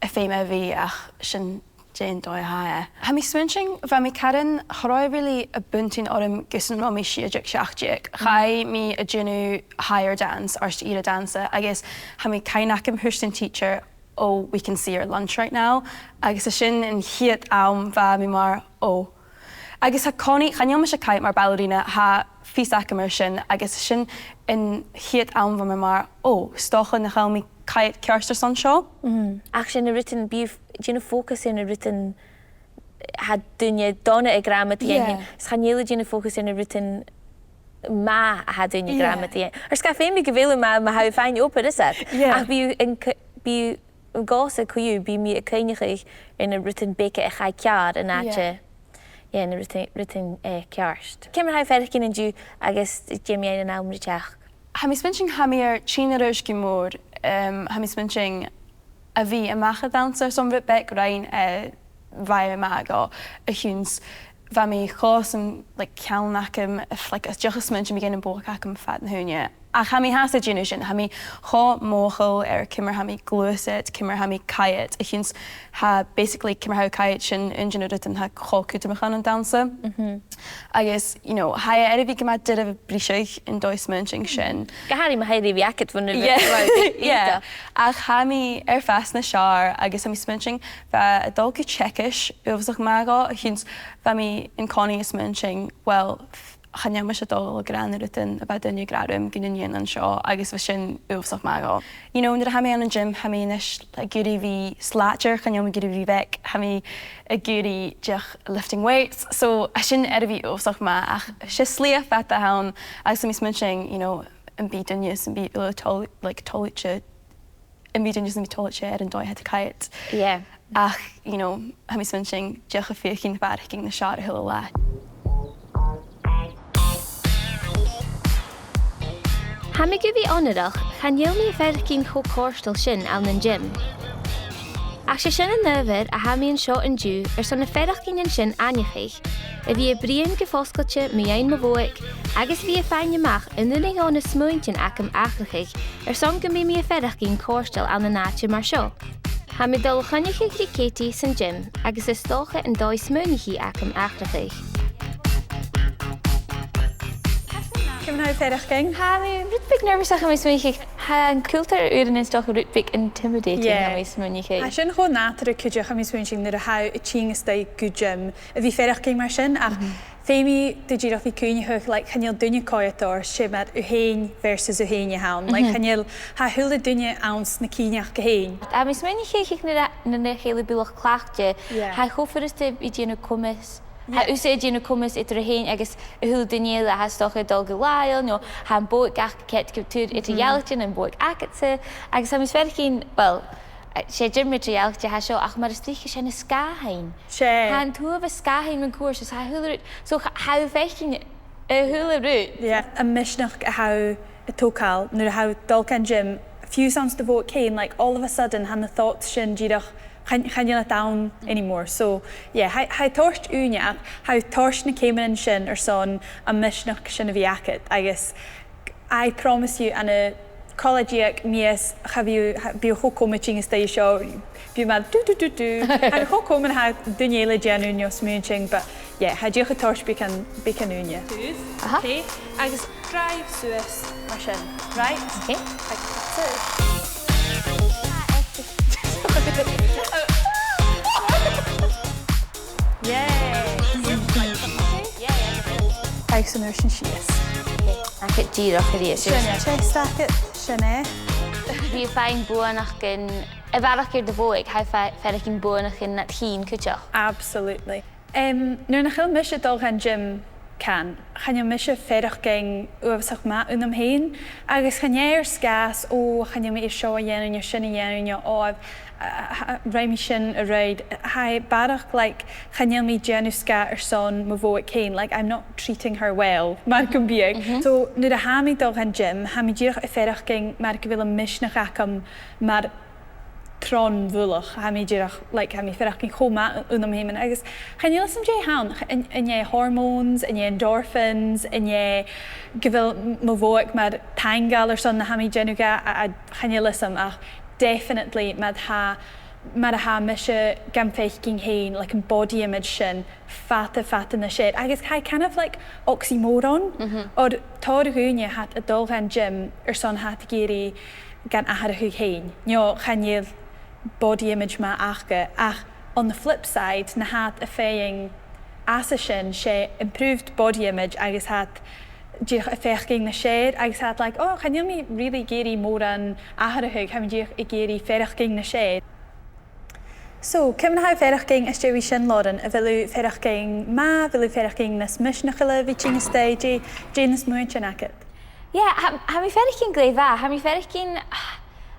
a feumaidh a bhith, ach sin dè an dòigh a tha e. Tha mi a' smaointinn, bha mi caran, cha robh e really a' buntainn orm gus an robh mi sia-deug, seachd-deug. Chaidh mi a' dèanamh higher dance, àrd-ìre dannsa, agus tha mi a' cuimhneachadh agam thuirt an teacher, "Oh, we can see your lunch right now." Agus 's e sin a' chiad àm a bha mi mar, "Oh." Agus tha còmhnaidh, chan eil mise a' coimhead mar ballerina, tha fios agam air sin, agus 's e sin a' chiad àm a bha mi mar, "Oh, 's dòcha nach eil mi a' coimhead ceart airson seo." Mm. Ach 's e na rudan, bidh, dèanamh focus air na rudan a tha daoine dona ag ràdh mu do dheidhinn. Yeah. 'S chan eil thu a' dèanamh focus air na rudan math a tha daoine ag ràdh Yeah. mu do dheidhinn. Air sgàth 's feumaidh gu bheil thu math, ma tha thu faighinn obair, is e. Yeah. Ach bidh thu an c-, bidh thu gu h-àraidh co-dhiù, bidh mi a' cuimhneachadh air na rudan beaga a chaidh ceàrr an àite. Yeah. Yeah, na rudan, rudan, eh, ceart. Ciamar a tha thu a' faireachdainn an-diugh agus dè mu dheidhinn an àm ri teachd? Tha mi a' smaointinn, tha mi air tighinn air ais gu mòr, em, tha mi a' smaointinn a bhith a-mach à dannsa airson rud beag rinn, eh, bha e math dhomh, a chionn 's bha mi cho, 's an, like, ceann agam, if, like, is dòcha a' smaointinn mu dheidhinn am bodhaig agam fad na h-ùine. Ach tha mi fhathast a' dèanamh sin, tha mi cho mothachail air ciamar a tha mi a' gluasad, ciamar a tha mi a' coimhead, a chionn 's tha, basically, ciamar a tha thu a' coimhead, sin aon de na rudan a tha cho cudromach ann an dannsa. Mhm. Agus, you know, tha e air a bhith gu math doirbh briseadh an dòigh smaointinn sin. Gu h-àraidh ma tha e air a bhith agad bhon a Yeah. Yeah. Ach tha mi air fàs nas fheàrr agus tha mi a' smaointinn, bha e a' dol gu teagasg uabhasach math dhomh, a chionn 's bha mi an-còmhnaidh a' smaointinn, well, chan eil mise a' dol a ràdh na rudan a bha daoine ag ràdh rium gun dèanainn an seo, agus bha sin uabhasach math dhomh. You know, nuair a tha mi ann an gym, tha mi a-nis ag iarraidh a bhith slàinteil, chan eil mi ag iarraidh a bhith beag, tha mi ag iarraidh dìreach lifting weights. So, tha sin air a bhith uabhasach math, ach 's e slighe fada a th' ann, agus tha mi a' smaointinn, you know, am bi duine, am bi uile toil-, like, toilichte, am bi duine, am bi toilichte air an dòigh a tha iad a' coimhead. Yeah. Ach, you know, tha mi a' smaointinn, dìreach a' feuchainn faireachdainn nas fheàrr a h-uile latha. Tha mi gu bhith onarach, chan eil mi a' faireachdainn cho cofhurtail sin ann an gym. Ach 's e sin an adhbhar a tha mi an seo an-diugh airson am faireachdainn an sin aithneachadh, a bhith a' bruidhinn gu fosgailte mu dheidhinn mo bhodhaig, agus a bhith a' faighinn a-mach an urrainn dhomh na smuaintean agam atharrachadh airson gum bi mi a' faireachdainn cofhurtail ann an àite mar seo. Tha mi a' dol a choinneachadh ri Katie san gym agus is dòcha an dòigh smaoineachaidh agam atharrachadh. Ciamar a tha thu a' faireachdainn? Tha mi rud beag nervous, ach tha mi a' smaoineachadh, tha an cultar uaireannan is dòcha rud beag intimidating, Yeah. tha mi a' smaoineachadh. Tha sin cho nàdarra cuideachd, tha mi a' smaoineachadh, nuair a tha thu a' tighinn a-steach gu gym, a bhith a' faireachdainn mar sin, ach Mhm. feumaidh tu dìreach a bhith a' cuimhneachadh, like, chan eil duine a' coimhead ort, 's e mar thu fhèin versus thu fhèin a th' ann. Like, Mhm. chan eil, tha a h-uile duine anns na cinnteachd fhèin. Tha mi a' smaoineachadh, nuair a, nuair a tha a h-uile bualadh cleachdte, Yeah. tha e cho furasta a bhith a' dèanamh coimeas. Tha Yeah. thusa a' dèanamh coimeas eadar thu fhèin agus a h-uile duine eile, tha e 's dòcha a' dol gu làitheil, no tha am bodhaig agad a' coimhead gu tur eadar-dhealaichte na am bodhaig agadsa, agus tha mi a' faireachdainn, well, 's e gym eadar-dhealaichte a tha seo, ach mar as trice 's e na sgàthain. 'S e. Tha an t-uabhas sgàthain mun cuairt, is tha a h-uile rud, so tha, tha thu a' faicinn a h-uile rud. Yeah, am misneachd a tha thu a' togail, nuair a tha thu a' dol dhan gym, fiù 's anns do bhodhaig fhèin, like, all of a sudden, tha na thoughts sin dìreach, chan, chan eil iad ann anymore. So, yeah, tha, tha e a' toirt ùine, ach tha e a' toirt na ceumannan sin airson am misneachd sin a bhith agad, agus I promise you, ann an cola-deug mìos, cha bhi, cha, bidh thu cho coma a' tighinn a-steach an seo, bidh thu mar do, do, do, do. Tha e cho coma, tha duine eile a' dèanamh no smaointinn, but yeah, tha e dìreach a' toirt beagan, beagan ùine. Aha. Okay, agus drive suas mar sin, right? Okay. Like, that's it. Yay! Agus an uair sin sìos. Agad dìreach a-rithist. Sin e, chest agad, sin e. Bidh thu a' faighinn buannachd a bharrachd air do bhodhaig, tha thu a' fai-, faireachdainn buannachd nad cheann cuideachd. Absolutely. Em, nuair nach eil mise a' dol dhan gym, can, chan eil mise a' faireachdainn uabhasach math annam fhèin, agus chan e air sgàth 's, o, chan eil mi air seo a dhèanamh, no sin a dhèanamh, no, o, I've, uh, uh, rinn mi sin a-raoir. Tha e barrachd, like, chan eil mi a' dèanamh sgàth airson mo bhodhaig fhèin. Like, I'm not treating her well, mar gum biodh. Mhm. So, nuair a tha mi a' dol dhan gym, tha mi dìreach a' faireachdainn mar gu bheil am misneachd agam mar tron mhullach. Tha mi dìreach, like, tha mi a' faireachdainn cho math annam fhìn, agus chan eil fhios agam dè th' ann, ch-, an, an e hormones, an e endorphins, an e gu bheil m-, mo bhodhaig mar taingeil airson na tha mi a' dèanamh dha, a, a, chan eil fhios agam, ach definitely mar a tha, mar a tha mise gam faicinn fhèin, like, am body image sin, fada, fada nas fheàrr. Agus tha e kind of like oxymoron, mhm, oir tòrr dhaoine, tha iad a' dol dhan gym airson tha iad ag iarraidh gun atharrachadh fhèin. No, chan eil body image math aca, ach on the flip side, na tha iad a' faighinn às a sin, 's e improved body image agus tha iad dìreach a' faicinn nas fheàrr, agus tha iad like, o, chan eil mi really ag iarraidh mòran atharrachadh, tha mi dìreach ag iarraidh faireachdainn nas fheàrr. So, ciamar a tha thu a' faireachdainn às dèidh sin, Lauren? A bheil thu a' faireachdainn math, a bheil thu a' faireachdainn nas misneachaile a bhith a' tighinn a-steach, dè, dè na smuaintean agad? Yeah, tha, tha mi a' faireachdainn glè mhath, tha mi a' faireachdainn,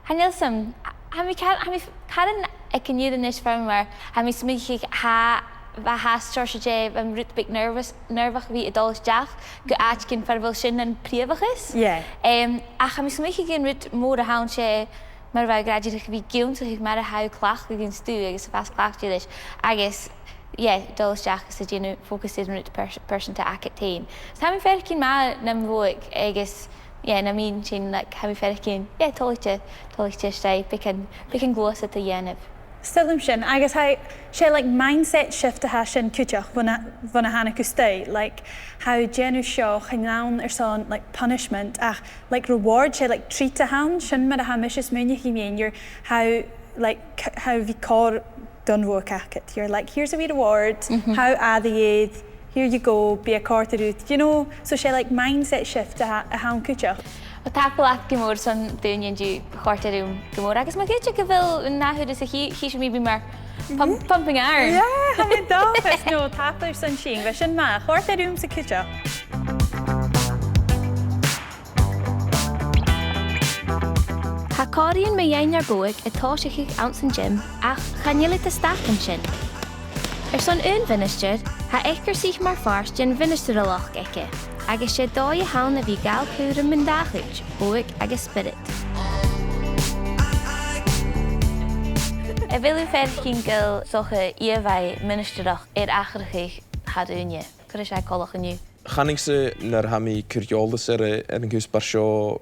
chan eil fhios agam, tha mi car-, tha mi caran aig an ìre a-nis far mar, tha mi a' smaoineachadh, tha, bha, tha seòrsa de, bha rud beag nervous, nervach a bhith a' dol a-steach gu àiteigin far a bheil sin na prìomhachas. Yeah. Em, ach tha mi a' smaoineachadh gur e an rud mòr a th' ann, 's e mar a bha thu ag ràdh, dìreach a bhith ag ionnsachadh mar a tha thu a' cleachdadh an stuth agus a' fàs cleachdte leis. Agus, yeah, dol a-steach agus a' dèanamh focus air an rud pears-, pearsanta agad fhèin. So tha mi a' faireachdainn math nam bhodhaig agus, yeah, nam inntinn, like, tha mi a' faireachdainn, yeah, toilichte, toilichte a-steach, beagan, beagan gluasad a dhèanamh. Saoilidh mi sin, agus tha, 's e, like, mindset shift a tha sin cuideachd bhon a, bhon a thàinig thu a-steach, like, tha thu a' dèanamh seo chan ann airson, like, punishment, ach, like, reward, 's e, like, treat a th' ann, sin mar a tha mise a' smaoineachadh mu dheidhinn, you're, tha, like, c-, tha thu a' cur dhan bhodhaig agad. You're like, here's a wee reward, mhm, tha thu air a dhèanamh, here you go, bidh e a' còrdadh riut, you know? So 's e, like, mindset shift a tha, a th' ann cuideachd. Well, tapadh leat gu mòr airson daoine an-diugh a chòrdadh rium gu mòr, agus ma dh'fhaodte gu bheil an ath-thuras a chì-, chì sinn mi, bidh mi mar pump-, mhm, pumping iron. Yeah, tha mi an dòchas, no, tapadh leibh airson sin, bha sin math, chòrd e riumsa cuideachd. Tha còmhraidhean mu dheidhinn ar bodhaig a' tòiseachadh anns an gym, ach chan eil iad a-staigh an sin. Airson aon mhinistear, tha eacarsaich mar phàirt den mhinistearalachd aice, agus 's e dòigh a th' ann a bhith a' gabhail cùram mun dà chuid, bodhaig agus spiorad. A bheil thu a' faireachdainn gu bheil 's dòcha ìomhaigh ministearach air atharrachadh tro dhaoine? Cò ris a tha e coltach an-diugh? Chanainn-sa nuair a tha mi a' cur eòlas air, air a' chuspair seo,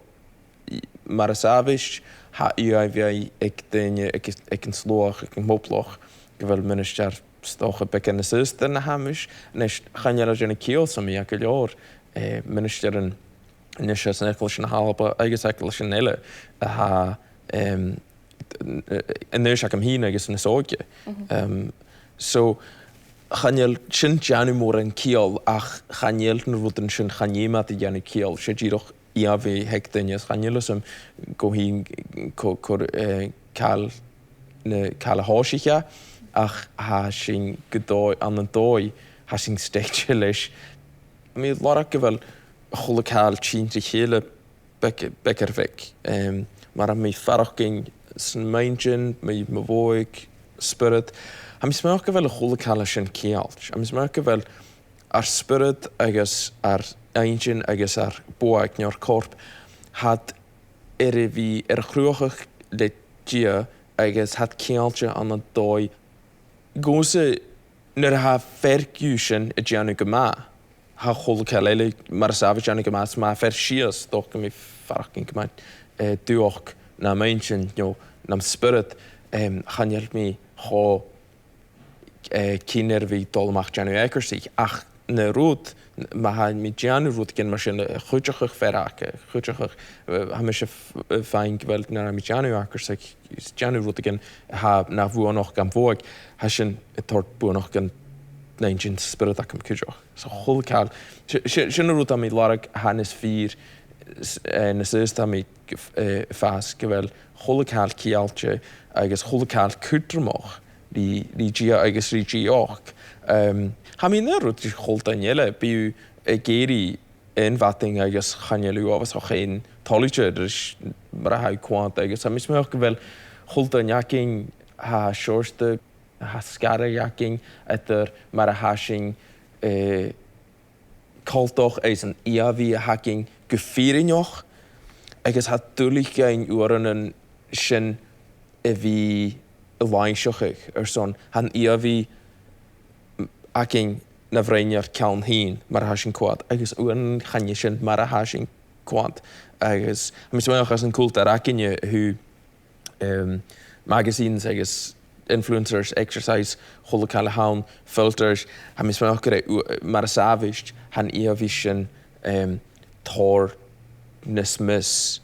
mar as àbhaist, tha ìomhaigh aig daoine, aig, aig an sluagh, aig a' phoball, gu bheil ministear 's dòcha beagan nas aosta na tha mise. A-nis, chan eil e a' dèanamh ciall sam bith gu leòr, eh, ministearan a-nis anns na h-eaglaisean Alba agus eaglaisean eile a tha, em, an aois agam fhìn agus nas òige. Mhm. Em, so, chan eil sin a' dèanamh mòran ciall, ach chan eil na rudan sin, chan fheum iad a dhèanamh ciall. 'S e dìreach ìomhaigh aig daoine, is chan eil fhios agam cò hì-, cò, cò, eh, càil na, càil a thòisich e, ach tha sinn gu dòigh, ann an dòigh, tha sinn stèidhichte leis. Tha mi a' lorg gu bheil a h-uile càil a' tighinn ri chèile beag, beag air bheag. Em, mar a tha mi a' faireachdainn san m' inntinn, mu, mo bhodhaig, spiorad. Tha mi a' smaoineachadh gu bheil a h-uile càil sin ceangailte. Tha mi a' smaoineachadh gu bheil ar spiorad agus ar n-inntinn agus ar bodhaig no ar corp Tha iad air a bhith air a chruthachadh le Dia agus tha iad ceangailte ann an dòigh gu 's e nuair a tha fear dhiubh sin a' dèanamh gu math, tha a h-uile càil eile mar as àbhaist a' dèanamh gu math, 's ma tha fear sìos, 's dòcha gum bi e a' faireachdainn gu math, eh, dubhach nam inntinn, no nam spiorad, em, chan eil mi cho, eh, keen air a bhith a' dol a-mach a' dèanamh eacarsaich. Ach an rud, ma tha mi a' dèanamh rudeigin mar sin, a' cuideachadh fear aca, a' cuideachadh, eh, tha mise a' f-, a' faighinn gu bheil nuair a tha mi a' dèanamh eacarsaich, is dèanamh rudeigin a tha na bhuannachd gam bhodhaig, tha sin a' toirt buannachd dhan inntinn 's an spiorad agam cuideachd. So a h-uile càil, si-, si-, sin an rud a tha mi a' lorg a tha nas fìor, s-, eh, nas fhasa tha mi, eh, a' fàs gu bheil a h-uile càil ceangailte agus a h-uile càil cudromach ri, ri Dia agus ri dìth. Em, tha mi an aon rud ri a h-uile duine eile, bidh thu ag èirigh aon mhadainn agus chan eil thu uabhasach fhèin toilichte ris mar a tha thu coimhead, agus tha mi a' smaoineachadh gu bheil a h-uile duine againn, tha seòrsa, tha sgaradh againn eadar mar a tha sinn, eh, coltach is an ìomhaigh a th' againn gu fìrinneach, agus tha e duilich dhuinn uaireannan sin a bhith a' leasachadh airson tha an ìomhaigh againn na bhroinn ar ceann fhìn, mar a tha sinn a' coimhead, agus uaireannan chan e sin mar a tha sinn a' coimhead. Agus tha mi a' smaoineachadh anns a' chultar againne, tha, em, magazines agus influencers, exercise, a h-uile càil a th' ann, filters, tha mi a' smaoineachadh gur e u-, mar as àbhaist, tha an ìomhaigh sin, em, tòrr nas miosa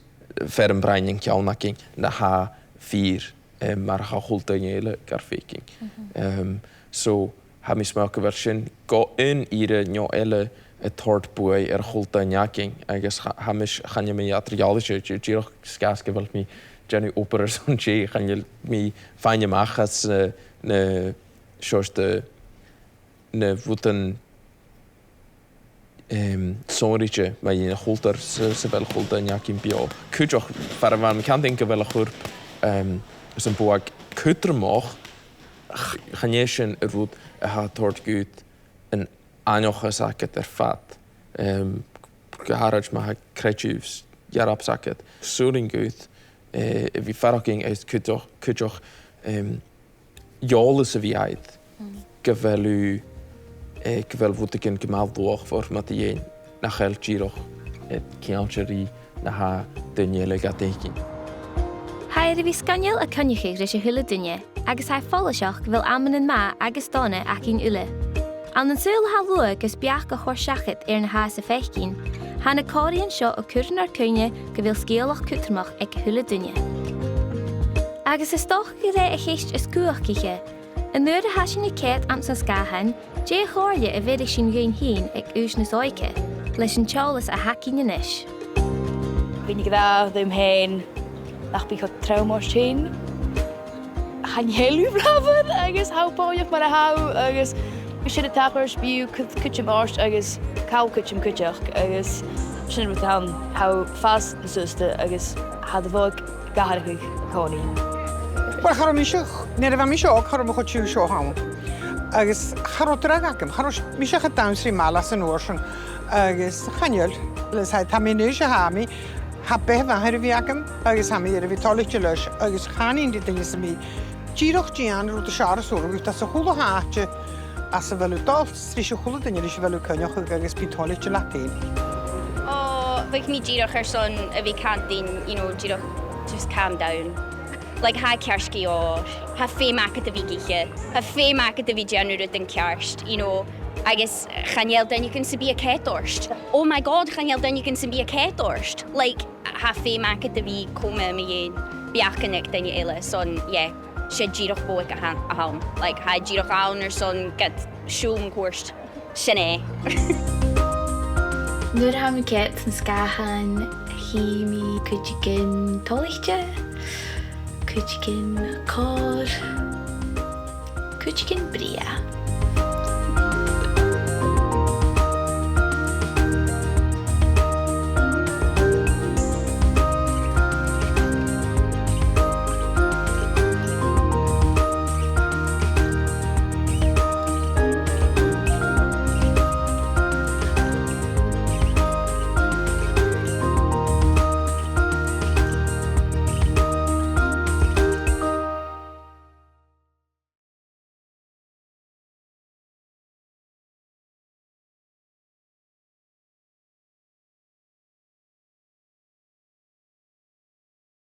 fear am broinn an ceann againn na tha fìor, em, mar a tha a h-uile duine eile gar faicinn. Mhm. Em, so, tha mi a' smaoineachadh gu bheil sin gu aon ìre no eile a' toirt buaidh air a h-uile duine againn, agus tha, tha mise, chan eil mi eadar-dhealaichte, dì-, dìreach 's e gu bheil mi a' dèanamh obair airson Dia, chan eil mi a' faighinn a-mach às na, na seòrsa de, na rudan, em, sònraichte mu dheidhinn a' chultair sa, sa bheil a h-uile duine againn beò. Cuideachd, far a bheil mi a' cantainn gu bheil a' chuirp, em, is am bodhaig cudromach, ch-, chan e sin an rud a tha a' toirt dhut an aithneachas agad air fad. Em, gu h-àraid ma tha creideamh 's earbsa agad. Saoilidh mi gu bheil, eh, a bhith a' faireachdainn is cuideachd, cuideachd, em, eòlas a bhith agad, mm, gu bheil thu, eh, gu bheil rudeigin gu math luachmhor mu do dheidhinn nach eil dìreach, eh, ceangailte ri na tha daoine eile gad fhaicinn. Tha e air a bhith sgoinneil a' coinneachadh ris a h-uile duine, agus tha e follaiseach gu bheil amannan math agus dona againn uile. Ann an saoghal a tha luath gus beachd a chur seachad air na tha sinn a' faicinn, tha na còmhraidhean seo a' cur nar cuimhne gu bheil sgeulachd cudromach aig a h-uile duine. Agus is dòcha gur e a' cheist as cumhachdaiche, an uair a tha sinn a' coimhead anns na sgàthain, dè a' chomhairle a bheireadh sinn dhuinn fhìn aig aois nas òige leis an t-eòlas a th' againn a-nis? Bhithinn ag ràdh rium fhèin nach bi cho trom ort fhèin. Chan eil thu bràthair agus tha thu bòidheach mar a tha thu, agus bidh sin a' tachairt, bidh thu cud-, cuideam ort agus call cuideam cuideachd, agus sin an rud a th' ann, tha thu a' fàs nas fhasa agus tha do bhodhaig ag atharrachadh an-còmhnaidh. Uill, cha robh mise, nuair a bha mise òg, cha robh mo chuid seo ann. Agus cha robh dragh agam, cha robh mise cho dannsa ri màl às an uair sin. Agus chan eil, leis tha, tha mi a-nis a tha mi, tha beatha mhath air a bhith agam, agus tha mi air a bhith toilichte leis, agus chanainn ri daoine sam bith dìreach dèan an rud as fheàrr as urrainn dhut anns a h-uile h-àite anns a bheil thu a' dol, 's ris a h-uile duine ris a bheil thu a' coinneachadh agus bi toilichte leat fhèin. Ò, bhiodh mi dìreach airson a bhith cantainn, you know, dìreach, just calm down. Like, tha e ceart gu leòr. Tha feum agad a bhith ag ithe. Tha feum agad a bhith a' dèanamh rudan ceart, you know. Agus chan eil duine againn sam bith a' coimhead ort. Oh my God, chan eil duine againn sam bith a' coimhead ort. Like, tha feum agad a bhith coma mu dheidhinn beachdan aig daoine eile. So, yeah, 's e dìreach bodhaig a th' ann, a th' ann. Like, tha e dìreach ann airson gad siubhal mun cuairt. Sin e. Nuair a tha mi a' coimhead sna sgàthain, chì mi cuideigin toilichte, cuideigin còir, cuideigin brèagha.